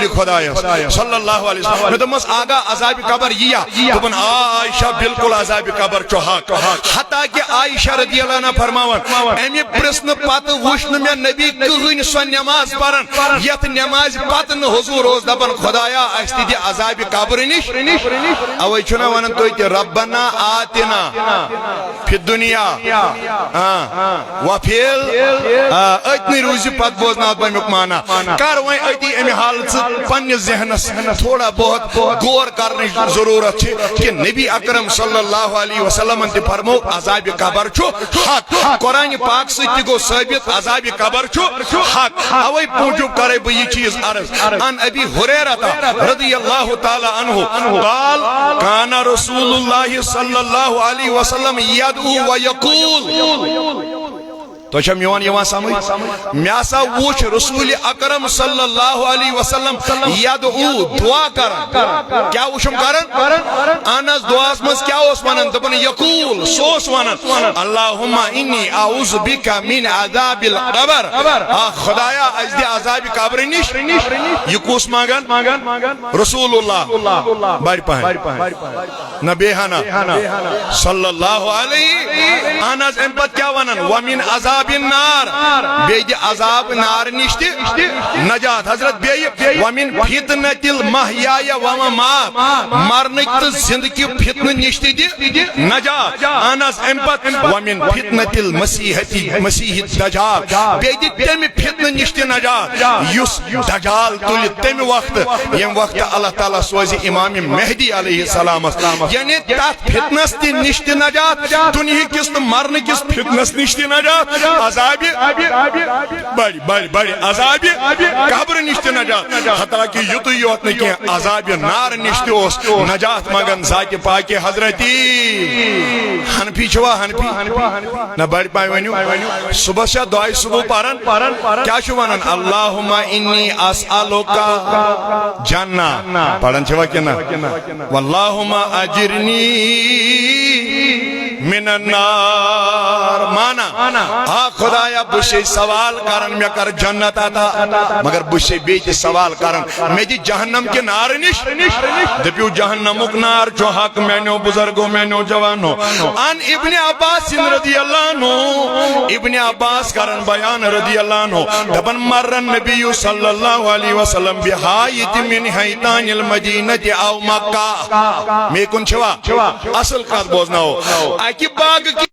خۄدایس صلی اللہ علیہ وسلم۔ مےٚ دوٚپمس، آغا، عذابِ قبر یِیا؟ دوٚپُن، آ عائشہ، بالکل عذابِ قبر چھُ حق۔ حتیٰ کہ عائشہ رضی اللہ عنہا فرماوان، امہِ پرژھنہٕ پتہٕ وُچھ نہٕ مےٚ نبی کٕہٕنۍ سۄ نماز پران، یتھ نمازِ پتہٕ نہٕ حضور اوس دپان، خۄدایا، اسہِ تہِ دِ عذابِ قبرِ نِش۔ اوے چھُنہ ونان تُہۍ تہِ، ربنا آتنا فی الدنیا، آ، وفی ال-، آ، أتنی روٗزِ، پتہٕ بوزناو بہٕ امیُک معنی۔ کر وۄنۍ أتی امہِ حالہٕ ژٕ پننِس ذہنس تھوڑا بہت غور کرنٕچ ضروٗرت چھِ کہ نبی اکرم صلی اللہ علیہ وسلمن تہِ فرموو، عذابِ قبر چھُ حق۔ قرآن پاک سۭتۍ تہِ گوٚو ثٲبت، عذابِ قبر چھُ حق۔ اوے موٗجوٗب کرے بہٕ یہِ چیٖز عرض۔ عن ابی ہریرہ رضی اللہ تعالی عنہ قال، کان رسول اللہ صلی اللہ علیہ وسلم یدعو و یقول۔ تۄہہِ چھا میون یِوان سمجھ؟ مےٚ ہسا وُچھ رسول اکرم صلی اللہ علیہ وسلم یدعو، دعا کران۔ کیٛاہ وُچھُم کران؟ اہن حظ، دعاہس منٛز کیٛاہ اوس ونان؟ دوٚپُن، یقول، سُہ اوس ونان، اللہم انی اعوذ بک من عذاب القبر۔ آ خۄدایا، اسہِ دِ عذابِ قبرِ نِش۔ یہِ کُس منٛگان؟ رسول اللہ۔ بڑِ پہن۔ نہ بیٚیہِ ہنا۔ صلی اللہ علیہ۔ اہن حظ، امہِ پتہٕ کیٛاہ ونان؟ ومن عذاب النار۔ بیٚیہِ دِ عذاب نار نِش تہِ نجات۔ حضرت بیٚیہِ، ومن فتنة المحیا و ممات۔ مرنٕکۍ تہٕ زندگی فتنہٕ نِش تہِ دِ نجات۔ اہن حظ، امہِ پتہٕ ومن فتنة المسیح، مسیح الدجال۔ بیٚیہِ دِ تمہِ فتنہٕ نِش تہِ نجات یُس دجال تُلہِ تمہِ وقتہٕ، ییٚمہِ وقتہٕ اللہ تعالیٰ سوزِ امام مہدی علیہ السلامس۔ یعنی تتھ فتنس تہِ نِش تہِ نجات، دُنہِکِس تہٕ مرنہٕ کِس فتنس نِش تہِ نجات، عذابِ بڑِ، بڑِ، بڑِ، عذابِ قبر نِش تہِ نجات۔ حتیٰ کہ یُتُے یوت نہٕ کینٛہہ، عذابِ نار نِش تہِ اوس نجات منگان ذاتِ پاکِ حضرتی حنفی چھوا؟ حنفی؟ نہ، بڑِ پاے ؤنِو۔ صبحس چھا دعائے صبح پران؟ کیٛاہ چھُ ونان؟ اللہم انی اسألک جنہ۔ پران چھوا کِنہٕ نہ؟ واللہم اجرنی من النار۔ مانا، آ خدایا، بہٕ چھُسے سوال کران، مےٚ کر جنت عطا، مگر بہٕ چھُسے بیٚیہِ تہِ سوال کران، مےٚ دِ جہنم کہِ نارٕ نِش۔ دٔپِو، جہنمُک نار چھُ حق، میانیو بزرگو، میانیو جوانو۔ عن ابن عباس رضی اللہ عنہ، ابن عباس کرن بیان رضی اللہ عنہ، دپن، مر النبی صلی اللہ علیہ وسلم بحائط من حیطان المدینہ او مکہ۔ مے کُن چھوا؟ اصل کتھ بوزناو۔ اکہِ باغ کہِ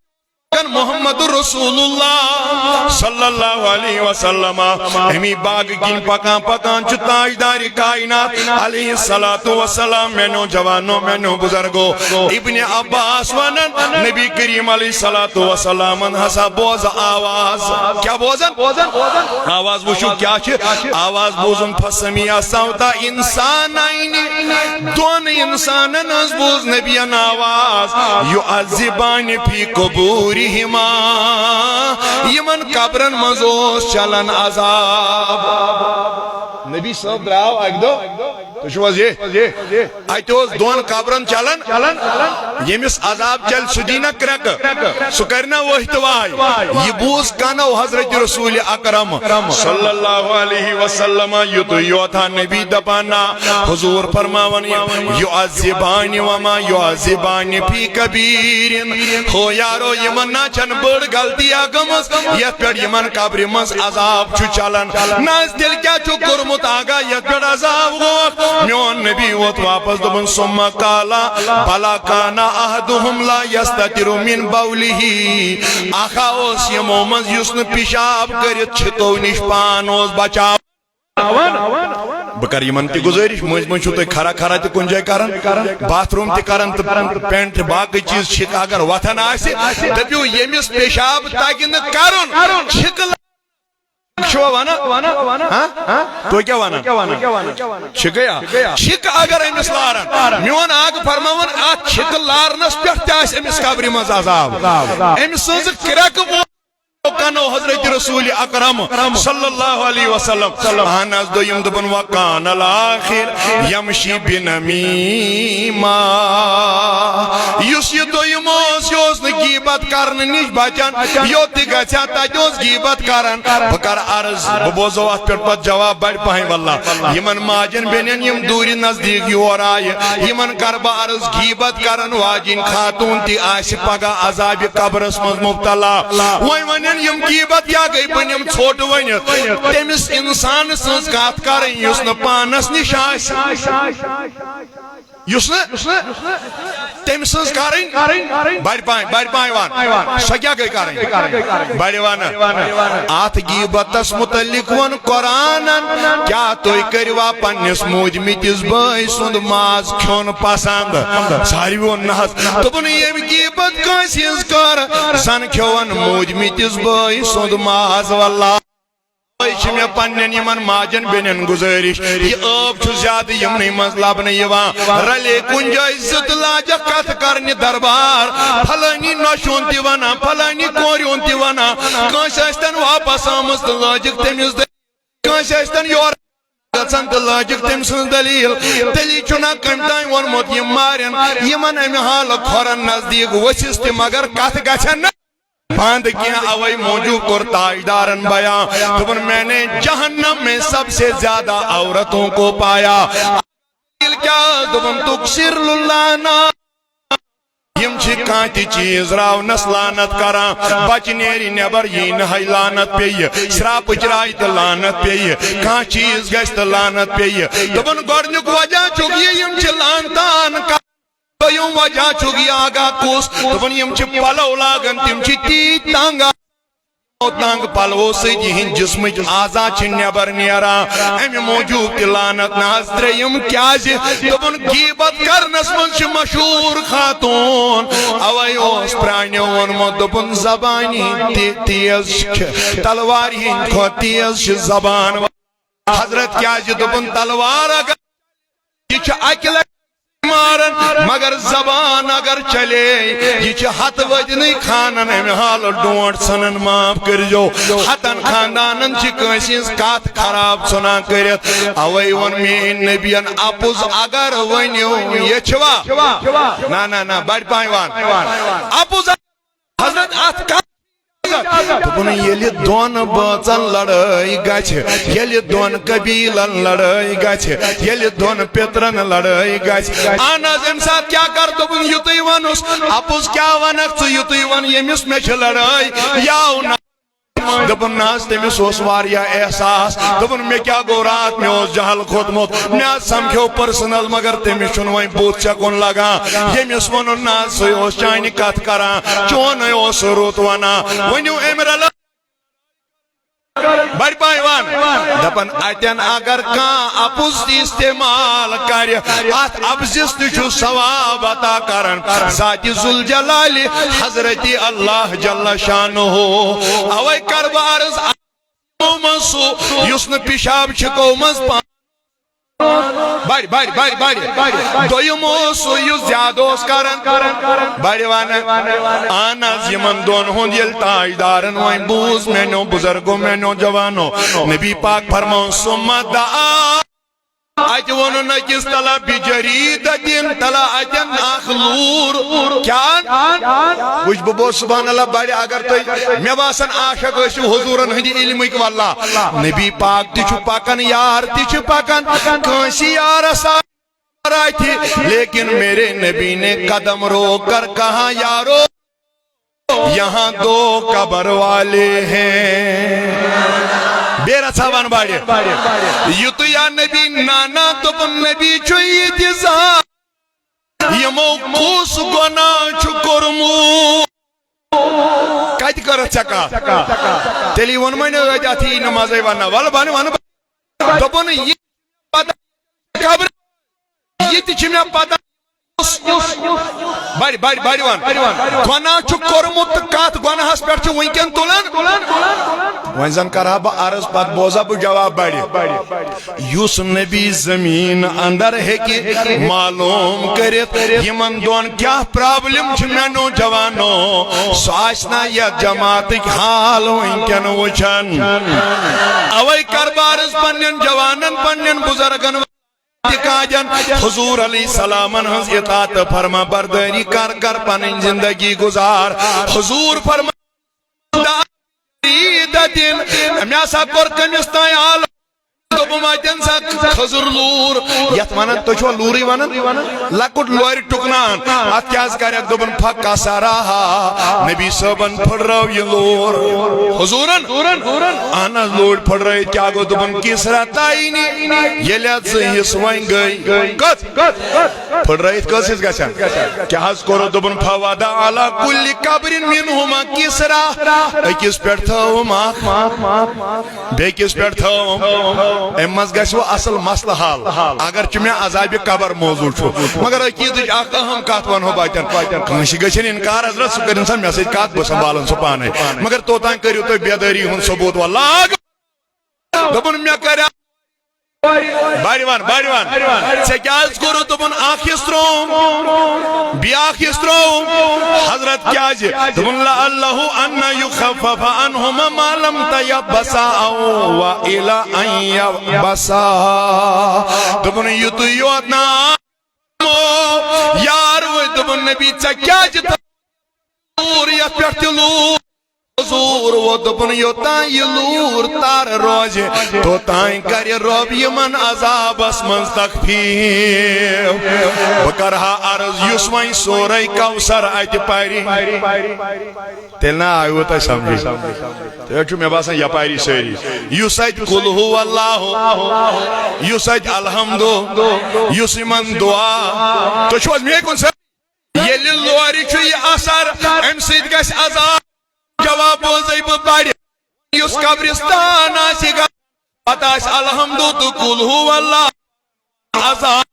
محمد رسول اللہ صلی اللہ علیہ وسلم، امی باغ کِنۍ پکان پکان چھُ تاجدار کائنات علیہ الصلوۃ والسلام۔ میانیو جوانو، میانیو بزرگو، ابن عباس ونان، نبی کریم علیہ الصلوۃ والسلامن ہسا بوز آواز۔ کیا بوزان؟ آواز وٕچھِو کیا چھِ۔ آواز بوزُن، فسمع صوت انسانین، دۄن انسانن ہٕنٛز بوز نبین آواز، یعذبان فی قبورہما، یِمن قبرن منٛز اوس چلان عذاب۔ نبی صٲب درٛاو اکہِ دۄہ، تُہۍ چھِو حظ یہِ؟ اتہِ اوس دۄن قبرن چلان، ییٚمِس عذاب چلہِ سُہ دی نہ کرٛٮ۪کہٕ، سُہ کرِ نہ ؤہۍ تہٕ واے۔ یہِ بوٗز کنو حضرت رسول اکرم صلی اللہ علیہ وسلم، یُتُے یوت ہا نبی دپان نا، حضور فرماوان، یعذبان وما یعذبان فی کبیر۔ ہو یارو، یِمن نا چھن بٔڑ غلطی اکھ گٔمٕژ، یتھ پٮ۪ٹھ یِمن قبرِ منٛز عذاب چھُ چلان۔ نہ حظ، تیٚلہِ کیٛاہ چھُ کوٚرمُت آغا، یتھ پٮ۪ٹھ عذاب گوٚوکھ؟ میون نبی ووت واپس، دوٚپُن، ثم قال، بلا کان احدہم لا یستتر من بولہ۔ اکھ ہا اوس یِمو منٛز یُس نہٕ پیشاب کٔرِتھ چھِکو نِش پان اوس بچاوان۔ بہٕ کرٕ یِمن تہِ گُزٲرِش، مٔنٛزۍ مٔنٛزۍ چھِو تُہۍ کھرا کھرا تہِ کُنہِ جایہِ کران، باتھ روٗم تہِ کران تہٕ پینٹ تہٕ باقٕے چیٖز چھِکھ اگر وۄتھان آسہِ، دٔپِو، ییٚمِس پیشاب تگہِ نہٕ کرُن، چھِکہٕ چھُوا ونان؟ ہاں؟ تُہۍ کیٛاہ ونان؟ چھِکہٕ یا؟ چھِکہٕ اگر أمِس لارن، میون آغا فرماوان، اتھ چھِکہٕ لارنس پٮ۪ٹھ تہِ آسہِ أمِس قبرِ منٛز عذاب۔ أمۍ سٕنٛز کرٛٮ۪کہٕ وول کنو حضرت رسول اکرم صلی اللہ علیہ وسلم۔ اہن حظ، دوٚیِم دوٚپُن، وکان الآخر یمشی بنمیمہ۔ یُس یہِ دوٚیِم اوس، یہِ اوس نہٕ غیبت کرنہٕ نِش بچان، یوٚت تہِ گژھِ ہا تتہِ اوس غیبت کران۔ بہٕ کرٕ عرض، بہٕ بوزو اتھ پٮ۪ٹھ پتہٕ جواب بڑِ پہن واللہ۔ یِمن ماجن بیٚنٮ۪ن یِم دوٗرِ نزدیٖک یور آیہِ، یِمن کرٕ بہٕ عرض، غیبت کرن واجِنۍ خاتون تہِ آسہِ پگاہ عذابِ قبرس منٛز مبتلا۔ وۄنۍ ونن یِم غیبت کیٛاہ گٔے، بہٕ نِم ژھوٚٹ ؤنِتھ۔ تٔمِس انسان سٕنٛز کتھ کرٕنۍ یُس نہٕ پانس نِش آسہِ، یُس نہٕ تٔمۍ سٕنٛز کرٕنۍ۔ بڑِ پاے، بڑِ پاے وان۔ سۄ کیٛاہ گٔے کرٕنۍ؟ بڑِ وانہٕ۔ اتھ غیبتس متعلق ووٚن قرآنن، کیٛاہ تُہۍ کٔرِوا پننِس موٗدمٕتِس بٲے سُنٛد ماز کھیوٚن پسند؟ ساروی ووٚن نہ حظ۔ دوٚپُن، ییٚمۍ غیبت کٲنٛسہِ ہٕنٛز کٔر، زن کھیوٚون موٗدمٕتِس بٲے سُنٛد ماز۔ واللہ، یہِ چھِ مےٚ پننٮ۪ن یِمن ماجن بیٚنٮ۪ن گُزٲرِش، یہِ عٲب چھُ زیادٕ یِمنٕے منٛز لبنہٕ یِوان۔ رلے کُنہِ جایہِ زٕ تہٕ لاجکھ کتھ کرنہِ دربار، فلٲنی نۄشہِ ہُنٛد تہِ ونان، فلٲنی کورِ ہُنٛد تہِ ونان، کٲنٛسہِ ٲسۍتن واپس آمٕژ تہٕ لٲجکھ تٔمِس دٔ-، کٲنٛسہِ ٲسۍتن یورٕ گژھان تہٕ لٲجکھ تٔمۍ سٕنٛز دٔلیٖل۔ تیٚلی چھُنہ کٔمۍ تام ووٚنمُت، یِم مارن یِمن امہِ حالہٕ کھۄرن نزدیٖک ؤسِس تہِ، مگر کتھ گژھن نہٕ بنٛد کینٛہہ۔ اوے موٗجوٗب کوٚر تاجدارن بیان، دوٚپُن، میں نے جہنم میں سب سے زیادہ عورتوں کو پایا۔ کیٛاہ؟ دوٚپُن، تُکثر اللعنہ۔ یِم چھِ کانٛہہ تہِ چیٖز راونس لعنت کران، بچہِ نیرِ نٮ۪بر، یی نہٕ ہے لعنت پیٚیہِ، شرٛاپٕچ راے تہٕ لعنت پیٚیہِ، کانٛہہ چیٖز گژھِ تہٕ لعنت پیٚیہِ۔ دوٚپُن، گۄڈٕنیُک وجہ چھُکھ یہِ، یِم چھِ لعنتان کران۔ دوٚیِم وجہ چھُکھ یہِ آگاہ کُس؟ دوٚپُن، یِم چھِ پلو لاگان، تِم چھِ تیٖتۍ تنگ آسان، تنگ پلوو سۭتۍ یِہِنٛدۍ جسمٕکۍ اعضا چھِ نٮ۪بر نیران۔ امہِ موٗجوٗب تہِ لعنت۔ نہ حظ، ترٛیٚیِم کیازِ؟ دوٚپُن، غیبت کرنس منٛز چھِ مشہوٗر خاتوٗن۔ اوے اوس پرٛانیو ووٚنمُت، دوٚپُن، زبانی تہِ تیز چھِ، تلوارِ ہِنٛدِ کھۄتہٕ تیز چھِ زبان۔ حضرت کیازِ؟ دوٚپُن، تلوار اگر یہِ چھِ اکہِ لٹہِ مارن، مگر زبان اگر چلے، یہِ چھِ ہتہٕ ؤدنٕے خانن امہِ حالہٕ ڈونٛٹھ ژھٕنان معاف کٔرۍزیو۔ ہتن خاندانن چھِ کٲنٛسہِ ہٕنٛز کتھ خراب ژھٕنان کٔرِتھ۔ اوے ووٚن میٛٲنۍ نبین، اپُز اگر ؤنِو، یہِ چھِوا؟ نہ، نہ، نہ، بڑِ پاے وان۔ اپُز حضرت اتھ کتھ دوٚپُن، ییٚلہِ دۄن بٲژن لڑٲے گژھِ، ییٚلہِ دۄن قبیلن لڑٲے گژھِ، ییٚلہِ دۄن پِترن لڑٲے گژھِ۔ اہن حظ، امہِ ساتہٕ کیٛاہ کر؟ دوٚپُن، یُتُے وَنُس، اَپُز کیٛاہ وَنکھ ژٕ؟ یُتُے وَن، ییٚمِس مےٚ چھِ لڑٲے، یاو نہ۔ دوٚپُن، نہ حظ، تٔمِس اوس واریاہ احساس۔ دوٚپُن، مےٚ کیٛاہ گوٚو راتھ؟ مےٚ اوس جہل کھوٚتمُت، مےٚ حظ سمکھیو پٔرسنل، مگر تٔمِس چھُنہٕ وۄنۍ بُتھ چھکُن لگان۔ ییٚمِس ووٚنُن، نہ حظ، سُے اوس چانہِ کتھ کران، چونُے اوس سُہ رُت ونان۔ ؤنِو أمۍ رلہٕ۔ بڑِ پایوان۔ دپان، اتٮ۪ن اگر کانٛہہ اپُز تہِ استعمال کرِ، اتھ اپزِس تہِ چھُ ثواب عطا کران ذاتِ ذوالجلالِ حضرتِ اللہ جل شانہ۔ اوے کرٕ بہٕ عرض، منٛز سُہ یُس نہٕ پِشاب چھِکو منٛز پا-، بڑِ، بڑِ، بڑِ، بڑِ۔ دوٚیِم اوس سُہ یُس زیادٕ اوس کران، بڑِ ونہٕ۔ اہن حظ، یِمن دۄن ہُنٛد ییٚلہِ تاجدارن وۄنۍ بوٗز، میٛانیو بُزرگو، میٛانیو جوانو، نبی پاک فرماوُن، ثم دعا۔ اتہِ ووٚنُن أکِس، تلا بجریدتن، تلا اتٮ۪ن اکھ لوٗر۔ کیٛاہ؟ وٕچھ، بہٕ بوز سبحان اللہ بڑِ، اگر تُہۍ مےٚ باسان عاشق ٲسِو حضوٗرن ہٕنٛدِ علمٕکۍ، واللہ۔ نبی پاک تہِ چھُ پکان، یار تہِ چھِ پکان، کٲنٛسہِ یارس آ-، اَتھِ، لیکن میرے نبی نے قدم روک کر کہا، یارو، یہاں دو قبر والے ہیں۔ بیٚیہِ رژھا ون بڑِ۔ یُتُے آ نبی، نانا دوٚپُن، نبی چھُ ییٚتہِ زان۔ یِمو کُس گۄناہ چھُ کوٚرمُت؟ کتہِ کٔرٕتھ ژےٚ کتھ؟ تیٚلی ووٚن وۄنۍ أتھۍ، اتھ یی نہٕ مزے وننہٕ۔ ولہٕ بنہٕ ونہٕ بہٕ۔ دوٚپُن، یہِ پتہ قبر، یہِ تہِ چھِ مےٚ پتہ۔ بڑِ، بڑِ، بڑِ وَن۔ گۄناہ چھُ کوٚرمُت تہٕ کَتھ گۄناہَس پٮ۪ٹھ چھُ وٕنکٮ۪ن تُلان؟ وۄنۍ زَن کَرٕ ہا بہٕ عرض، پَتہٕ بوزٕ ہا بہٕ جواب بڑِ۔ یُس نبی زمین اندر ہیٚکہِ معلوم کٔرِتھ یِمن دۄن کیٛاہ problem چھِ مےٚ نوجوانو، سُہ آسہِ نا یتھ جماعتٕکۍ حال وٕنکٮ۪ن وٕچھان۔ اوے کَرٕ بہٕ عرض پننٮ۪ن جوانن، پننٮ۪ن بزرگن، تہِ کاجن، حضور علیہ السلامن ہٕنٛز اطاعت فرما بردٲری کر، کر پنٕنۍ زندگی گزار۔ حضور فرما، دَ-، دَ-، دِن، مےٚ ہسا کوٚر کٔمِس تام عالم، دوٚپُم، "اتٮ۪ن سا کھٔزٕر لوٗر"، یتھ ونان، تُہۍ چھِوا لوٗرٕے ونان؟ لۄکُٹ لورِ ٹُکنان، اتھ کیٛاہ حظ کرکھ؟ دوٚپُن، "فکسرہا"، نبی صٲبن پھٕٹرٲو یہِ لوٗر۔ حضوٗرن، اہن حظ، لوٗر پھٕٹرٲوِتھ کیٛاہ گوٚو؟ دوٚپُن، "کسرتاینی"، ییٚلہِ اتھ زٕ حصہٕ وۄنۍ گٔے۔ کتھ؟ پھٕٹرٲیِتھ کٲنٛسہِ گژھن؟ کیٛاہ حظ کوٚرُکھ؟ دوٚپُن، "فوضع علی کل قبر منہما کسرا"، أکِس پٮ۪ٹھ تھٲوٕم اکھ، بیٚکِس پٮ۪ٹھ تھٲوٕم۔ اَمہِ منٛز گژھِ وۄنۍ اَصٕل مسلہٕ حل، اگر چھُ مےٚ عذابِ قبر موضوع چھُ۔ مگر عقیٖدٕچ اکھ اہم کتھ ونہو بہٕ اتٮ۪ن، کٲنٛسہِ گژھِ نہٕ انکار، حضرت، سُہ کٔرِن سا مےٚ سۭتۍ کتھ، بہٕ سنبھالن سُہ پانے۔ مگر توٚتام کٔرِو تُہۍ بیدٲری ہُنٛد ثبوت، واللہ۔ دوٚپُن، مےٚ کریٛاو بڑِ وَن، بڑِ وَن۔ ژےٚ کیٛازِ کوٚرُتھ؟ دوٚپُن، اکھ حصہٕ ترٛووُم، بیٛاکھ حصہٕ ترٛووُم۔ حضرت کیٛازِ؟ دوٚپُن، لعلہ ان یخفف عنہما ما لم تیبسا او و الی ان یبسا۔ دوٚپُن، یُتُے یوت نا یار وۄنۍ۔ دوٚپُن، نبی، ژےٚ کیٛازِ تھٲو لوٗر یتھ پٮ۪ٹھ تہِ لوٗر؟ حضور ووت، دوٚپُن، یوٚتام یہِ لوٗر تر روزِ، توٚتام کرِ رۄب یِمن عذابس منٛز تخفیف۔ بہٕ کرٕ ہا عرض، یُس وۄنۍ سورہ کوثر اتہِ پرِ، تیٚلہِ نا آیوٕ تۄہہِ سمجھے؟ تُہۍ حظ چھِو مےٚ باسان یپاری سٲری۔ یُس اتہِ قل هو اللہ، یُس اتہِ الحمد، یُس یِمن دعا، تُہۍ چھِو حظ مے کُن سٲری؟ ییٚلہِ لورِ چھُ یہِ اثر، امہِ سۭتۍ گژھِ عذاب۔ جواب بوزے بہٕ بڑِ۔ یُس قبرستان آسہِ گژھُن، پتہٕ آسہِ الحمد تہٕ قل هو اللہ۔ عذاب۔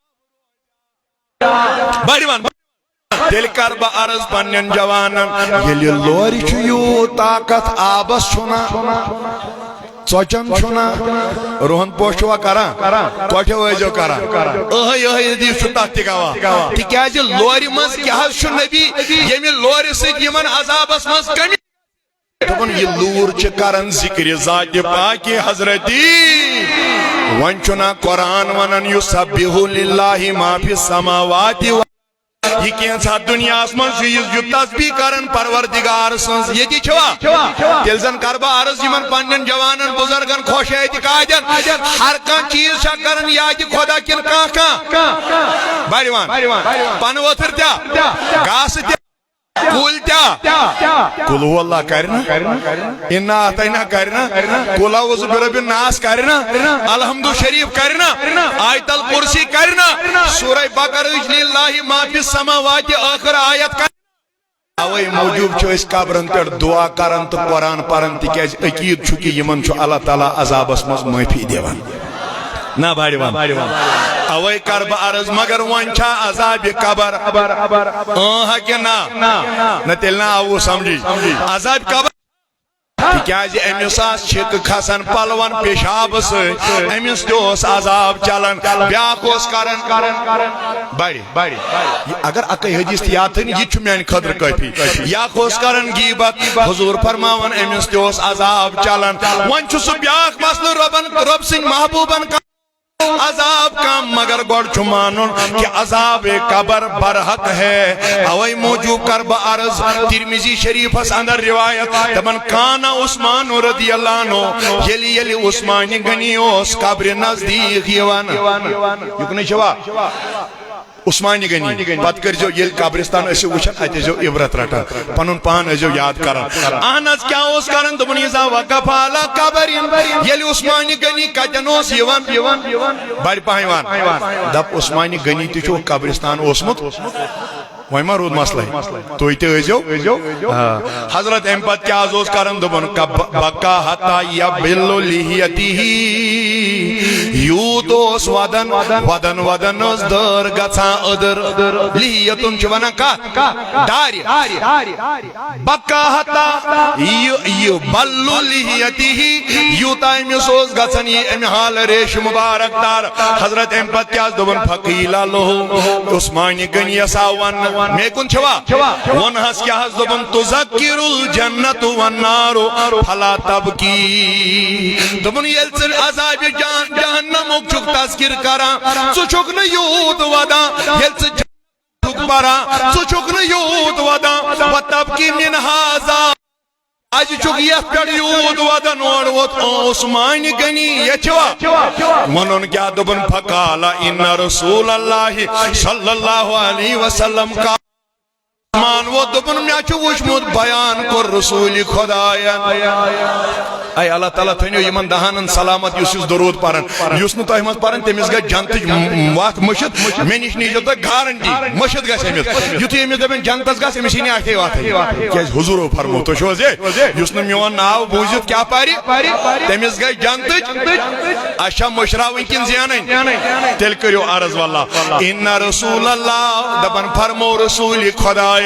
بڑِ وَن۔ تیٚلہِ کر بہٕ عرض پننٮ۪ن جوانن، ییٚلہِ لورِ چھُ یوٗت طاقت، آبس چھُنہ، ژۄچن چھُنہ، رُہن پوش چھُوا کران؟ کۄٹھیو ٲسۍزیو کران۔ أہے، أہے حدیث چھُ تتھ تہِ گواہ۔ تِکیازِ لورِ منٛز کیٛاہ حظ چھُ نبی، ییٚمہِ لورِ سۭتۍ یِمن عذابس منٛز کمی؟ دوٚپُن، یہِ لوٗر چھِ کران ذکرِ ذاتِ پاکِ حضرتی۔ وۄنۍ چھُنہ قرآن ونان، یسبح للہ ما فی السماوات و، یہِ کینٛژھا دُنیاہس منٛز چھُ یہِ، یہِ تسبیح کران پروردگار سٕنٛز۔ ییٚتی چھوا؟ تیٚلہِ زن کرٕ بہٕ عرض یِمن پننٮ۪ن جوانن بزرگن خۄش اعتقادن، ہر کانٛہہ چیٖز چھا کران یادِ خدا کِنہٕ کانٛہہ کانٛہہ؟ بڑِ وَن۔ پنہٕ ؤتھٕر تہِ، گاسہٕ تہِ، کُلۍ تہِ۔ قل هو اللہ کرِ نا؟ انا اعطینا کرِ نا؟ قل اعوذ برب الناس کرِ نا؟ الحمد شریف کرِ نا؟ آیت الکرسی کرِ نا؟ سورہ بقرہ للہ ما فی السماوات ٲخر آیت کرِ نا؟ اوے موٗجوٗب چھِ أسۍ قبرن پٮ۪ٹھ دعا کران تہٕ قرآن پران، تِکیازِ عقیٖد چھُ کہِ یِمن چھُ اللہ تعالیٰ عذابس منٛز معٲفی دِوان۔ نہ بڑِ وَن۔ اوے کر بہٕ عرض، مگر وۄنۍ چھا عذابِ قبر؟ اۭں ہا کِنہٕ نہ؟ نہ تیٚلہِ نہ آوُ سمجھی۔ عذابِ قبر۔ تِکیازِ أمِس آسہٕ چھِکہٕ کھسان پلون پیشابہٕ سۭتۍ، أمِس تہِ اوس عذاب چلان۔ بیٛاکھ اوس کران، بڑِ، بڑِ۔ اگر اکے حدیث تہِ یاد تھٲوِن، یہِ تہِ چھُ میانہِ خٲطرٕ کٲفی۔ بیٛاکھ اوس کران غیبت، حضور فرماوان، أمِس تہِ اوس عذاب چلان۔ وۄنۍ چھُ سُہ بیٛاکھ مسلہٕ، رۄبن، رۄب سٕنٛدۍ محبوبن عذاب کم، مگر گۄڈٕ چھُ مانُن کہِ عذابِ قبر برحق ہے۔ اوے موٗجوٗب کر بہٕ عرض، ترمذی شریفس اندر روایت، دپان، کان عثمان رضی اللہ عنہ، ییٚلہِ، ییٚلہِ عثمانِ غنی اوس قبرِ نزدیٖک یِوان، یُکنُے چھوا؟ عثمانِ غنی۔ پتہٕ کٔرۍزیو، ییٚلہِ قبرستان ٲسِو وٕچھان، اتہِ ٲسۍزیو عبرت رٹان، پنُن پان ٲسۍزیو یاد کران۔ اہن حظ، کیٛاہ اوس کران؟ دوٚپُن، اذا وقف علی قبر، ییٚلہِ عثمانِ غنی کتٮ۪ن اوس یِوان، بڑِ پہن وَن۔ دپ، عثمانِ غنی تہِ چھُ قبرستان اوسمُت۔ وۄنۍ ما روٗد مسلے؟ تُہۍ تہِ ٲسۍزیو۔ آ۔ حضرت اَمہِ پتہٕ کیٛاہ حظ اوس کران؟ دوٚپُن، "کب-، بکا حتی یبل لحیتہ۔" یوٗت اوس ودان، ودان، ودان ٲس دٲر گژھان أدٕر۔ لحیتُن چھِ ونان کتھ؟ دارِ۔ بکا حتی، یہِ، یہِ بلو لحیتہ، یوٗتاہ أمِس اوس گژھان یہِ اَمہِ حالہٕ ریشہِ مُبارک تار۔ حضرت اَمہِ پتہٕ کیٛاہ حظ دوٚپُن؟ فقیل لہو، عثمانِ غنیَس آو وننہٕ، مےٚ کُن چھوا؟ ووٚنہَس کیٛاہ حظ دوٚپُن؟ تذکر الجنت والنار فلا تبکی۔ دوٚپُن، ییٚلہِ ژٕ عذابِ جان-، جہنمُک چھُکھ تذکر کران، ژٕ چھُکھ نہٕ یوٗت ودان، ییٚلہِ ژٕ چھُکھ پران، ژٕ چھُکھ نہٕ یوٗت ودان، وتبکی من ہذا۔ اَجہِ چھُکھ یَتھ پٮ۪ٹھ یوٗت ودان، اورٕ ووت عثمانِ غنی، ییٚتہِ چھُوا؟ وَنُن کیٛاہ؟ دوٚپُن، فقال ان رسول اللہ صلی اللہ علیہ وسلم کا۔ مان ووت، دوٚپُن، مےٚ چھُ وُچھمُت، بیان کوٚر رسوٗلِ خۄدایَن۔ اے اللہ تعالیٰ، تھٲینو یِمن دہانن سلامت، یُس یُس درود پرن، یُس نہٕ تۄہہِ منٛز پرن، تٔمِس گژھِ جنتٕچ م-، م-، وتھ مٔشِتھ۔ مےٚ نِش نیٖزیو تُہۍ گارنٹی، مٔشِتھ گژھِ أمِس۔ یُتھُے أمِس دَپن جنتس گژھ، أمِس یی نہٕ اَتھے وتھے۔ کیازِ حضوٗرو فرمو، تُہۍ چھِو حظ یہِ؟ یُس نہٕ میون ناو بوٗزِتھ کیٛاہ پرِ، تٔمِس گژھِ جنتٕچ۔ اچھا، مٔشراوٕنۍ کِنہٕ زینٕنۍ؟ تیٚلہِ کٔرِو عرض واللہ۔ ان رسول اللہ، دَپان فرمو رسوٗلِ خۄدایَن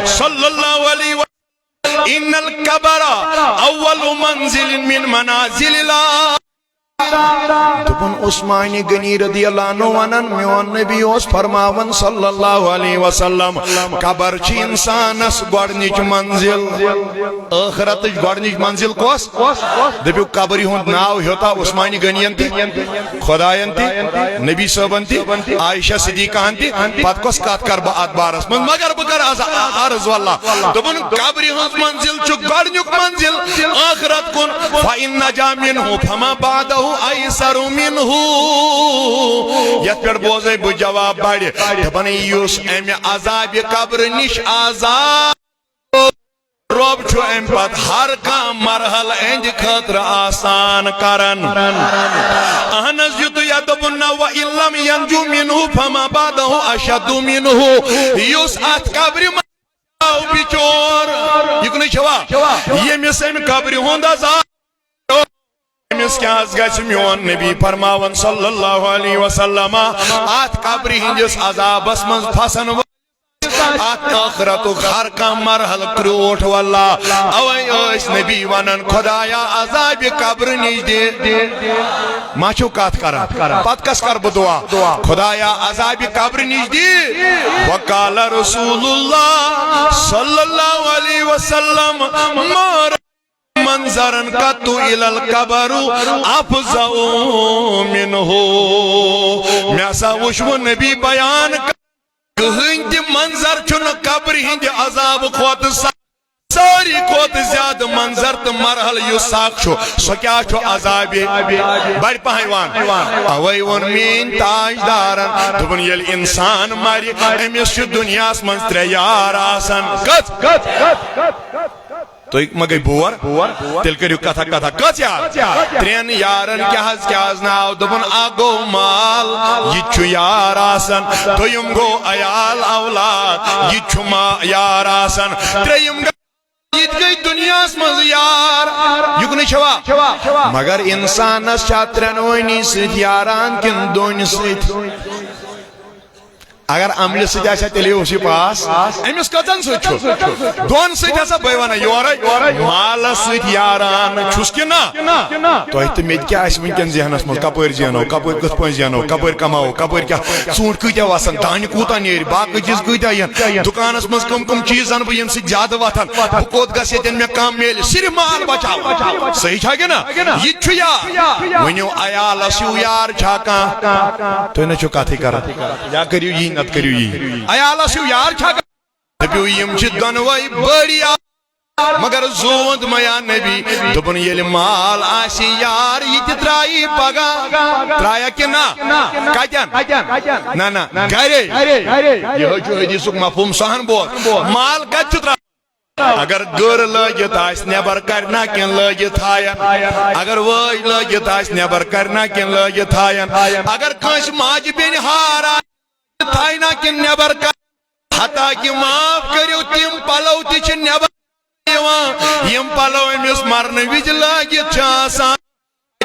صلی اللہ علیہ وسلم، ان القبر اول منزل من منازل اللہ۔ دوٚپُن عثمانِ غنی رضی اللہ عنہ وَنان، میون نبی اوس فرماوان صلی اللہ علیہ وسلم، قبر چھِ اِنسانَس گۄڈٕنِچ منزل، ٲخرتٕچ گۄڈٕنِچ منزل کۄس؟ دٔپِو، قبرِ ہُنٛد ناو ہیوٚتا عثمانِ غنیَن تہِ، خۄدایَن تہِ، نبی صٲبَن تہِ، عائشہ صدیقہ ہن تہِ۔ پتہٕ کۄس کتھ کرٕ بہٕ اتھ بارس منٛز؟ مگر بہٕ کرٕ از عرض واللہ۔ دوٚپُن، قبرِ ہٕنٛز منزل چھُ گۄڈٕنیُک منزل ٲخرت کُن۔ فإن نجا منه فما بعده أيسر منه۔ یتھ پٮ۪ٹھ بوزے بہٕ جواب بڑِ۔ دپان، یُس امہِ عذابِ قبرِ نِش آزاد، رۄب چھُ امہِ پتہٕ ہر کانٛہہ مرحلہٕ اہندِ خٲطرٕ آسان کران۔ اہن حظ، یُتُے یتھ دوٚپُن نہ، وَإِن لَمْ يَنْجُ مِنْهُ فَمَا بَعْدَهُ أَشَدُّ مِنْهُ۔ یُس اتھ قبرِ منٛز آو بِچور، یہِ کُنُے چھوا؟ ییٚمِس امہِ قبرِ ہُنٛد عذاب أمِس کیٛاہ حظ گژھِ؟ میون نبی فرماوان صلی اللہ علیہ وسلم، اتھ قبرِ ہٕنٛدِس عذابس منٛز پھسن وٲلۍ، اتھ ٲخرتُک ہر کانٛہہ مرحلہٕ کرٛوٹھ واللہ۔ اوے ٲسۍ نبی ونان، خدایا، عذابِ قبرِ نِش دِ۔ ما چھِو کتھ کران؟ پتہٕ کس کرٕ بہٕ دعا؟ خدایا، عذابِ قبرِ نِش دِ۔ وقال رسول اللہ صلی اللہ علیہ وسلم، ما منظرن قط الا القبر افظع منه۔ مےٚ ہسا وُچھ وۄنۍ نبی بیان، کٕہٕنۍ تہِ منظر چھُنہٕ قبرِ ہٕنٛدِ عذابہٕ کھۄتہٕ سخ۔ ساروی کھۄتہٕ زیادٕ منظر تہٕ مرحلہٕ یُس سخ چھُ، سُہ کیٛاہ چھُ؟ عذابِ بڑِ پہن وان۔ اوے ووٚن میٛٲنۍ تاجدارن، دوٚپُن، ییٚلہِ انسان مرِ، أمِس چھُ دُنیاہس منٛز ترٛےٚ یار آسان۔ کٔژ؟ تُہۍ ما گٔے بور؟ تیٚلہِ کٔرِو کتھا کتھا۔ کٔژ یار؟ ترٛٮ۪ن یارن کیٛاہ حظ، کیٛاہ حظ ناو؟ دوٚپُن، اکھ گوٚو مال، یہِ تہِ چھُ یار آسان۔ دوٚیِم گوٚو عیال اولاد، یہِ تہِ چھُ ما-، یار آسان۔ ترٛیٚیِم گٔے، یہِ تہِ گٔے دُنیاہس منٛز یار۔ یہِ کُنُے چھوا؟ مگر انسانس چھا ترٛٮ۪نوٕنی سۭتۍ یاران کِنہٕ دۄنہِ سۭتۍ؟ اگر عملہِ سۭتۍ آسہِ ہا، تیٚلے اوس یہِ پاس۔ أمِس کٔژن سۭتۍ چھُ؟ دۄن سۭتۍ ہسا بہٕ وَنان یورے، مالس سۭتۍ یاران چھُس کِنہٕ نہ؟ تۄہہِ تہٕ مےٚ تہِ کیٛاہ آسہِ وٕنکیٚن ذہنس منٛز، کپٲرۍ زینو، کپٲرۍ کِتھ پٲٹھۍ زینو، کپٲرۍ کماوو، کپٲرۍ کیٛاہ، ژوٗنٛٹھۍ کۭتیٛاہ وسن، دانہِ کوٗتاہ نیرِ، باقٕے چیٖز کۭتیٛاہ یِن، دُکانس منٛز کٕم کٕم چیٖز انہٕ بہٕ ییٚمہِ سۭتۍ زیادٕ وتھن، بہٕ کوٚت گژھٕ ییٚتٮ۪ن مےٚ کم میلہِ، صرف مال بچاوُن۔ صحیح چھا کِنہٕ نہ؟ یہِ تہِ چھُ یار۔ ؤنِو، عیالس ہیوٗ یار چھا کانٛہہ؟ تُہۍ نہ چھِو کتھٕے کران۔ یا کٔرِو یی، نتہٕ کٔرِو یی۔ عیالس ہیوٗ یار چھا کانٛہہ؟ دٔپِو، یِم چھِ دۄنوَے بٔڑۍ یار۔ مگر زوٗن میا نبی، دوٚپُن، ییٚلہِ مال آسہِ یار، یہِ تہِ ترٛایی پگاہ۔ ترٛایہ کِنہٕ نہ؟ کتٮ۪ن؟ نہ، نہ، گرے۔ یِہوٚے چھُ حدیثُک مفہوم، سُہ ہن بوز۔ مال کتہِ چھُ ترٛاوُن؟ اگر گٔر لٲگِتھ آسہِ، نٮ۪بر کرِ نا کِنہٕ لٲگِتھ تھاین؟ اگر وٲج لٲگِتھ آسہِ، نٮ۪بر کرِ نا کِنہٕ لٲگِتھ تھاین؟ اگر کٲنٛسہِ ماجہِ بیٚنہِ ہار آسہِ، تھاینہ کِنہٕ نٮ۪بر کڑِ؟ عطا کہِ معاف کٔرِو، تِم پلو تہِ چھِ نٮ۪بر یِوان، یِم پلو أمِس مرنہٕ وِزِ لٲگِتھ چھِ آسان۔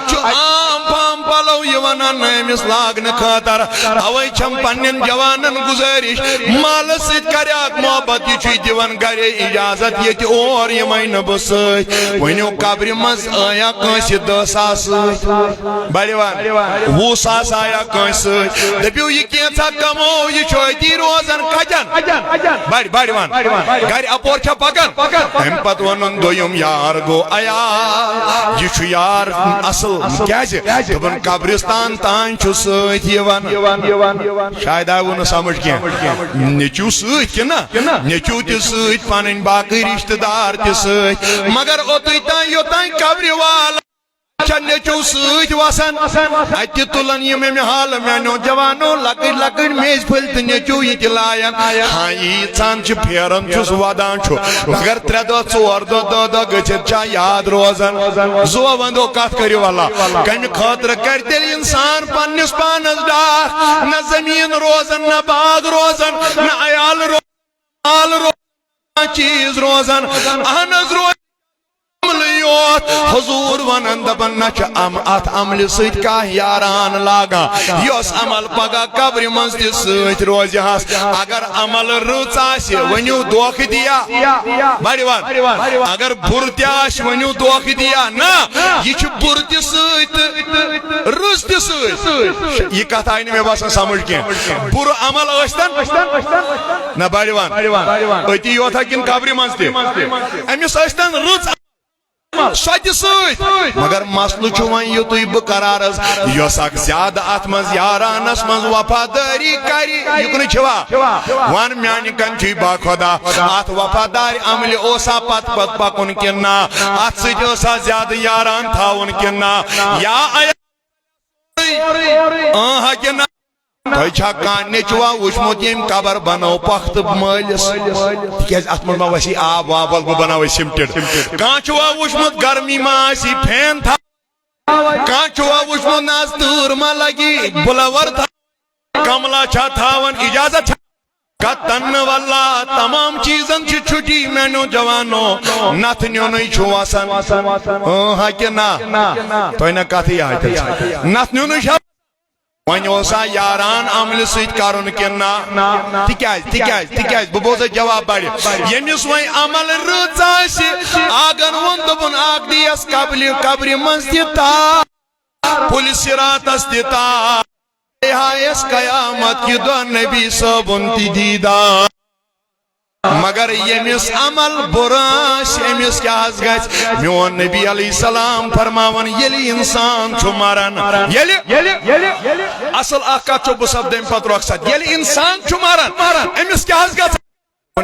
چھُ عام فام پلو یِوان اننہٕ أمِس لاگنہٕ خٲطرٕ۔ اوے چھم پننٮ۪ن جوانن گزٲرِش، مالس سۭتۍ کریاکھ محبت، یہِ چھُے دِوان گرے اجازت، ییٚتہِ اور یِمے نہٕ بہٕ سۭتۍ۔ ؤنِو، قبرِ منٛز آیا کٲنٛسہِ دہ ساس سۭتۍ؟ بڑِ وَن۔ وُہ ساس آیا کٲنٛسہِ سۭتۍ؟ دٔپِو، یہِ کینٛژھا کمو، یہِ چھُ أتی روزان کتٮ۪ن؟ بڑِ، بڑِ وَن۔ گرِ اپور چھا پکان؟ امہِ پتہٕ ووٚنُن دوٚیِم یار گوٚو عیال۔ یہِ چھُ یار اصل۔ کیازِ؟ دوٚپُن، قبرستان تام چھُ سۭتۍ یِوان۔ شاید آوٕ نہٕ سمجھ کینٛہہ۔ نیٚچوٗ سۭتۍ کِنہٕ نہ؟ نیٚچوٗ تہِ سۭتۍ، پنٕنۍ باقٕے رشتہٕ دار تہِ سۭتۍ۔ مگر اوٚتُے تام یوٚتام قبرِ وال چھا نیٚچوٗ سۭتۍ وسان، اتہِ تُلان یِم امہِ حالہٕ میانیو جوانو، لۄکٕٹۍ لۄکٕٹۍ میٚژۍ پھٔلۍ تہٕ نیٚچوٗ یہِ تہِ لایان۔ ہاں، ییٖژہن چھِ پھیران چھُس ودان چھُ، مگر ترٛےٚ دۄہ، ژور دۄہ، دَہ دۄہ گٔژھِتھ چھا یاد روزان؟ زُوَو وَندو کتھ کٔرِو اللہ، کمہِ خٲطرٕ کرِ تیٚلہِ انسان پننِس پانس ڈاکھ؟ نہ زٔمیٖن روزان، نہ باغ روزان، نہ عیال روزان، مال روزان، نہ چیٖز روزان۔ اہن حظ، روزِ عملٕے یوت۔ حضور ونان، دپان، نہ چھُ ام-، اتھ عملہِ سۭتۍ کانٛہہ یاران لاگان، یۄس عمل پگاہ قبرِ منٛز تہِ سۭتۍ روزِ ہس۔ اگر عمل رٕژ آسہِ، ؤنِو، دھوکہٕ دِیا؟ بڑِ وَن۔ اگر بُرٕ تہِ آسہِ، ؤنِو، دھوکہٕ دِیا؟ نہ، یہِ چھُ بُرٕ تہِ سۭتۍ تہٕ رٕژ تہِ سۭتۍ۔ یہِ کتھ آیہِ نہٕ مےٚ باسان سمجھ کینٛہہ۔ بُرٕ عمل ٲسۍتن، نہ، بڑِ وَن۔ أتی یوت ہا کِنہٕ قبرِ منٛز تہِ؟ أمِس ٲسۍتن رٕژ سۄ تہِ سۭتۍ۔ مگر مسلہٕ چھُ وۄنۍ یُتُے بہٕ قرارس، یۄس اکھ زیادٕ اتھ منٛز یارانس منٛز وفادٲری کرِ، یہِ کُنہِ چھِوا؟ وَن میانہِ کنچی با خۄدا، اتھ وفادارِ عملہِ اوسا پتہٕ پتہٕ پکُن کِنہٕ نہ؟ اتھ سۭتۍ اوسا زیادٕ یاران تھاوُن کِنہٕ نہ؟ یا اۭں ہا کِنہٕ نہ؟ تۄہہِ چھا کانٛہہ نیٚچوا وُچھمُت، ییٚمۍ قبر بنٲو پۄختہٕ مٲلِس؟ تِکیٛازِ اتھ منٛز ما وسی آب واب، ول بہٕ بناوے سیمٹِڈ۔ کانٛہہ چھُوا وُچھمُت، گرمی ما آسی فین تھا؟ کانٛہہ چھُوا وُچھمُت، نہ حظ تۭر ما لگی بُلوَر تھا؟ کملہ چھا تھاوان، اجازت چھا؟ کتن واللہ، تمام چیزن چھِ چھُٹی میانیو جوانو۔ نتھ نیونٕے چھُ وسان۔ اۭں ہا کِنہٕ نہ؟ تۄہہِ نہ کتھٕے آیہِ تیٚلہِ۔ نتھ نیونٕے چھا؟ وۄنۍ اوسا یاران عملہِ سۭتۍ کرُن کِنہٕ نہ؟ تِکیٛازِ، تِکیٛازِ، تِکیٛازِ، بہٕ بوزے جواب بڑِ۔ ییٚمِس وۄنۍ عمل رٕژ آسہِ، آگن ووٚن، دوٚپُن، اکھ دیس قبلہِ، قبرِ منٛز تہِ تار، پُلہِ صِراتس تہِ تار، ہایس قیامت کہِ دۄہ نبی صٲبُن تہِ دیٖدار۔ مگر ییٚمِس عمل بُرٕ آسہِ، أمِس کیٛاہ حظ گژھِ؟ میون نبی علیہ السلام فرماوان، ییٚلہِ انسان چھُ مران، ییٚلہِ، اصل اکھ کتھ چھو بہٕ سپدٕ امہِ پتہٕ رۄخصت، ییٚلہِ انسان چھُ مران، أمِس کیٛاہ حظ گژھِ؟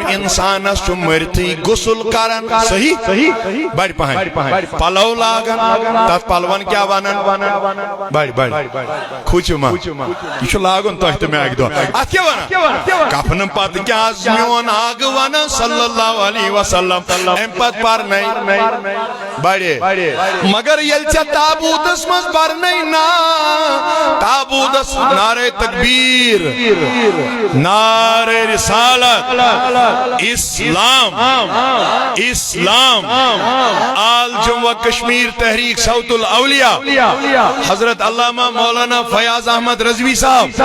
انسانس چھُ مٔرتھٕے غسل کران، صحیح؟ بڑِ پہن۔ پلو لاگان، تتھ پلون کیٛاہ ونان؟ بڑِ، بڑِ۔ کھوٗژِو مہ۔ یہِ چھُ لاگُن تۄہہِ تہٕ مےٚ اکہِ دۄہ۔ اتھ کیٛاہ ونان؟ کفنہٕ پتہٕ کیٛاہ حظ میون آگہٕ ونان صلی اللہ علیہ وسلم؟ امہِ پتہٕ پرنَے بڑِ۔ مگر ییٚلہِ ژےٚ تابوٗتس منٛز پرنَے نا، تابوٗتس نعرہ تکبیر، نعرہ رسالت، اسلام، اسلام، آل جموں و کشمیر تحریک صوت الاولیاء، حضرت علامہ مولانا فیاض احمد رضوی صاحب،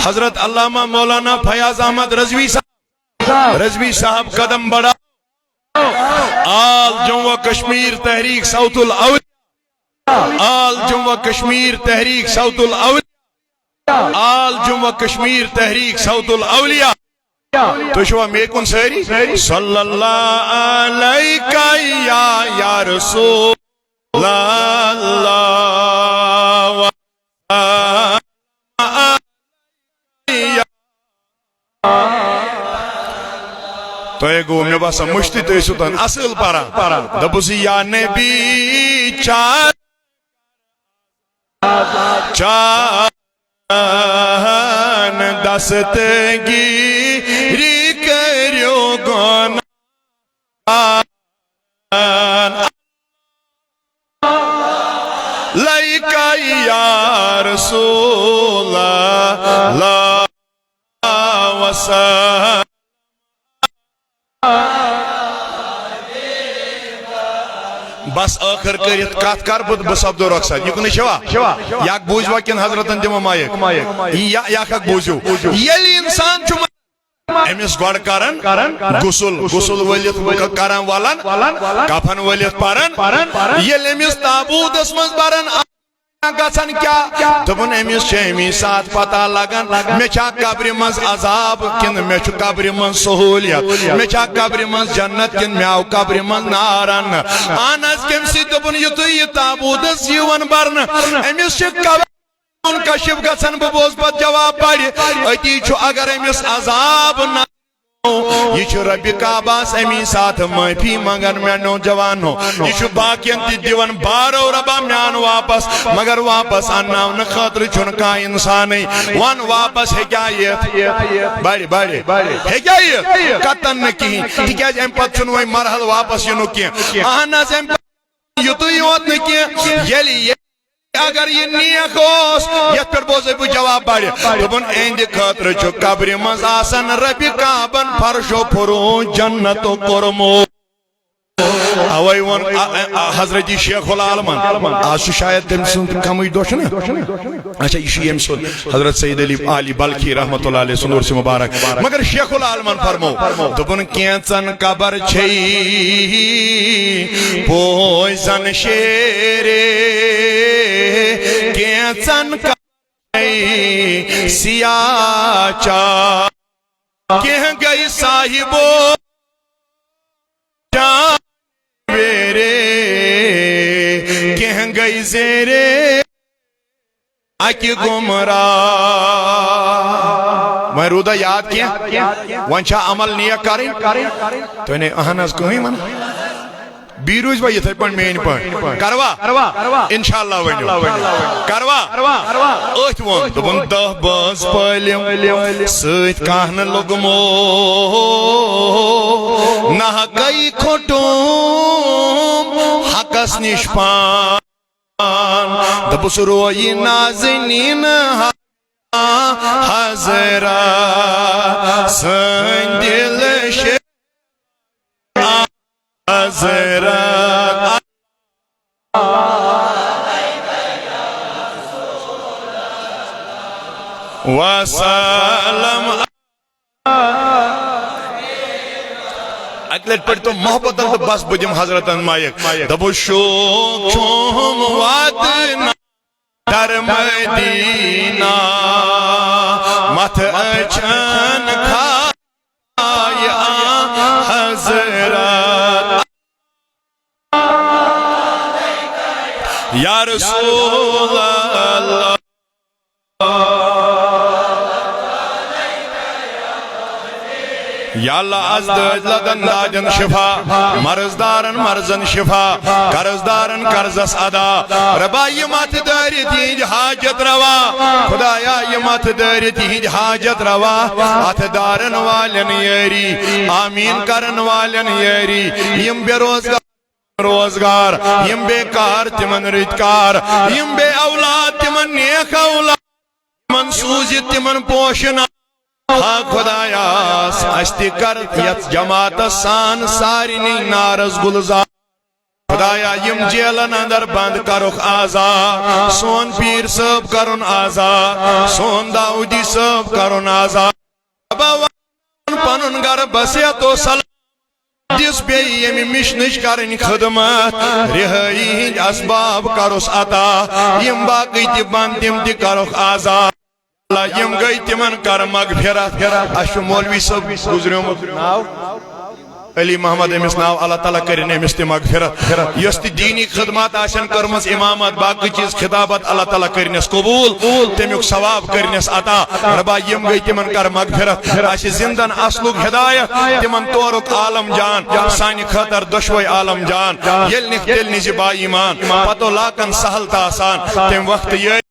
حضرت علامہ مولانا فیاض احمد رضوی صاحب، رضوی صاحب قدم بڑھا، آل جموں و کشمیر تحریک صوت الاولیاء، آل جموں و کشمیر تحریک صوت الاولیاء، آل جموں و کشمیر تحریک صوت الاولیاء۔ تُہۍ چھِوا مے کُن سٲری؟ صلی اللہ علیک یا، یا رسول اللہ۔ تۄہہِ گوٚو مےٚ باسان مٔشتٕے، تُہۍ ٲسِو تَن اَصٕل پَران۔ دوٚپُس، یا نبی چا-، چا-، دستگیری کٔرِو گۄناہ۔ لَیکَ یا رسول اللہ وسلم۔ بس ٲخر کٔرِتھ کتھ کر بہٕ، بہٕ سپدو رۄخصت۔ یہِ کُنُے چھوا؟ یک بوٗزوا کِنہٕ حضرتن دِمو مایک؟ یہِ یا-، یک اکھ بوٗزِو۔ ییٚلہِ انسان چھُ أمِس گۄڈٕ کران غسل، غسل ؤلِتھ ک-، کران ولان، کفن ؤلِتھ پران، ییٚلہِ أمِس تابوٗتس منٛز بران گژھان کیٛاہ؟ دوٚپُن، أمِس چھِ اَمی ساتہٕ پتہ لگان، مےٚ چھا قبرِ منٛز عذاب کِنہٕ مےٚ چھُ قبرِ منٛز سہوٗلیت؟ مےٚ چھا قبرِ منٛز جنت کِنہٕ مےٚ آو قبرِ منٛز نار اننہٕ؟ اہن حظ، کَمہِ سۭتۍ؟ دوٚپُن، یُتھُے یہِ تابوٗتس یِوان برنہٕ، أمِس چھِ قبر منکشف گژھان۔ بہٕ بوز پتہٕ جواب پرِ، أتی چھُ اگر أمِس عذاب نہ یہِ چھُ ربِ کعبس اَمی ساتہٕ معٲفی منٛگان، میٛانیو جوانو۔ یہِ چھُ باقین تہِ دِوان بارو ربا میٛان واپس، مگر واپس انناونہٕ خٲطرٕ چھُنہٕ کانٛہہ انسانٕے۔ وَن، واپس ہیٚکیٛاہ یِتھ؟ بڑِ، بڑِ۔ ہیٚکیٛاہ یِتھ؟ قطعاً نہٕ کِہیٖنۍ، تِکیٛازِ اَمہِ پتہٕ چھُنہٕ وۄنۍ مرحلہٕ واپس یِنُک کینٛہہ۔ اہن حظ، اَمہِ پتہٕ یُتُے یوت نہٕ کینٛہہ، ییٚلہِ یہِ اگر یہِ نیک اوس، یتھ پٮ۪ٹھ بوزے بہٕ جواب پرِ۔ دوٚپُن، اہندِ خٲطرٕ چھُ قبرِ منٛز آسان ربِ کعبن فرش و فرون جنت و کرمو۔ اوے ووٚن، آ، آ، آ، حضرت شیخ العالمن، آز چھُ شاید تٔمۍ سُنٛد کمٕے دۄہ، چھُنہ؟ اچھا، یہِ چھُ ییٚمۍ سُنٛد، حضرت سید علی، علی بلخی رحمت اللہ علیہ سُنٛد عرس مبارک۔ مگر شیخ العالمن فرمو، دوٚپُن، کینٛژن قبر چھے پوش زن شیرے، کینٛژن قبر چھے سیاہ چاہ، کینٛہہ گٔے صاحبو جان ویرے، کینٛہہ گٔے زیرے اکہِ گمراہ۔ وۄنۍ روٗدا یاد کینٛہہ؟ وۄنۍ چھا عمل نیک کرٕنۍ؟ تُہۍ نے اہن حظ کٕہٕنۍ ونان۔ بیٚیہِ روٗزۍ وۄنۍ یِتھَے پٲٹھۍ میٛٲنۍ پٲٹھۍ۔ کروا؟ انشاءاللہ ؤنِو۔ کروا؟ أتھۍ ووٚن، دوٚپُن، دَہ بٲژ پٲلِم سۭتۍ کانٛہہ نہٕ لوٚگمو، نہ حقے کھوٚٹُم حقس نِش پان۔ دوٚپُس، رویہِ نازنیٖن حضرت سٕنٛدۍ دِل شے حضرت وسلم۔ اَکہِ لَٹہِ پٔرۍتو محبتن تہٕ بس بہٕ دِمہٕ حضرتن مایک۔ دوٚپُس، شوق چھُم واتناو در مدینہ، متھ أچھن کھایہِ آ حضرت۔ یا رسول اللہ۔ یا اللہ، از دٲدۍ لدن دادٮ۪ن شفا، مرض دارن مرضن شفا، قرض دارن قرضس ادا۔ ربا، یِم اتھٕ دٲرِتھ یِہنٛدۍ حاجت روا۔ خدایا، یِم اتھٕ دٲرِتھ یِہنٛدۍ حاجت روا۔ اتھٕ دارن والٮ۪ن یٲری، آمیٖن کرن والٮ۪ن یٲری۔ یِم بے روزگار روزگار، یِم بے کار تِمن رٕتۍ کار، یِم بے اولاد تِمن نیک اولاد، تِمن سوٗزِتھ تِمن پوشن۔ ہا خدایا، اسہِ تہِ کر یتھ جماعتس سان سارنٕے نارس گلزار۔ خدایا، یِم جیلن اندر بند کرُکھ آزاد، سون پیٖر صٲب کرُن آزاد، سون داؤدی صٲب کرُن آزاد۔ بابا، پنُن گرٕ بسیت و سلام دِس بیٚیہِ ییٚمہِ مِشنٕچ کرٕنۍ خدمت، رِہٲیی ہِنٛدۍ اسباب کرُس عطا، یِم باقٕے تہِ بنٛد تِم تہِ کرُکھ آزاد۔ اللہ، یِم گٔے تِمن کر مغفرت۔ اَسہِ چھُ مولوی صٲب گُزریومُت، ناو علی محمد، أمِس ناو، اللہ تعالیٰ کٔرِن أمِس تہِ مغفرت۔ یۄس تہِ دیٖنی خدمات آسن کٔرمٕژ، امامت، باقٕے چیٖز، خطابت، اللہ تعالیٰ کٔرِنس قبوٗل، تمیُک ثواب کٔرِنس عطا۔ ربا، یِم گٔے، تِمن کر مغفرت۔ اسہِ زندن اصلُک ہدایت، تِمن تورُک عالم جان، سانہِ خٲطر دۄشوے عالم جان۔ ییٚلہِ نِکھ تیٚلہِ نِزِ با ایمان، پتو لاکن سہل تہٕ آسان۔ تمہِ وقتہٕ یہِ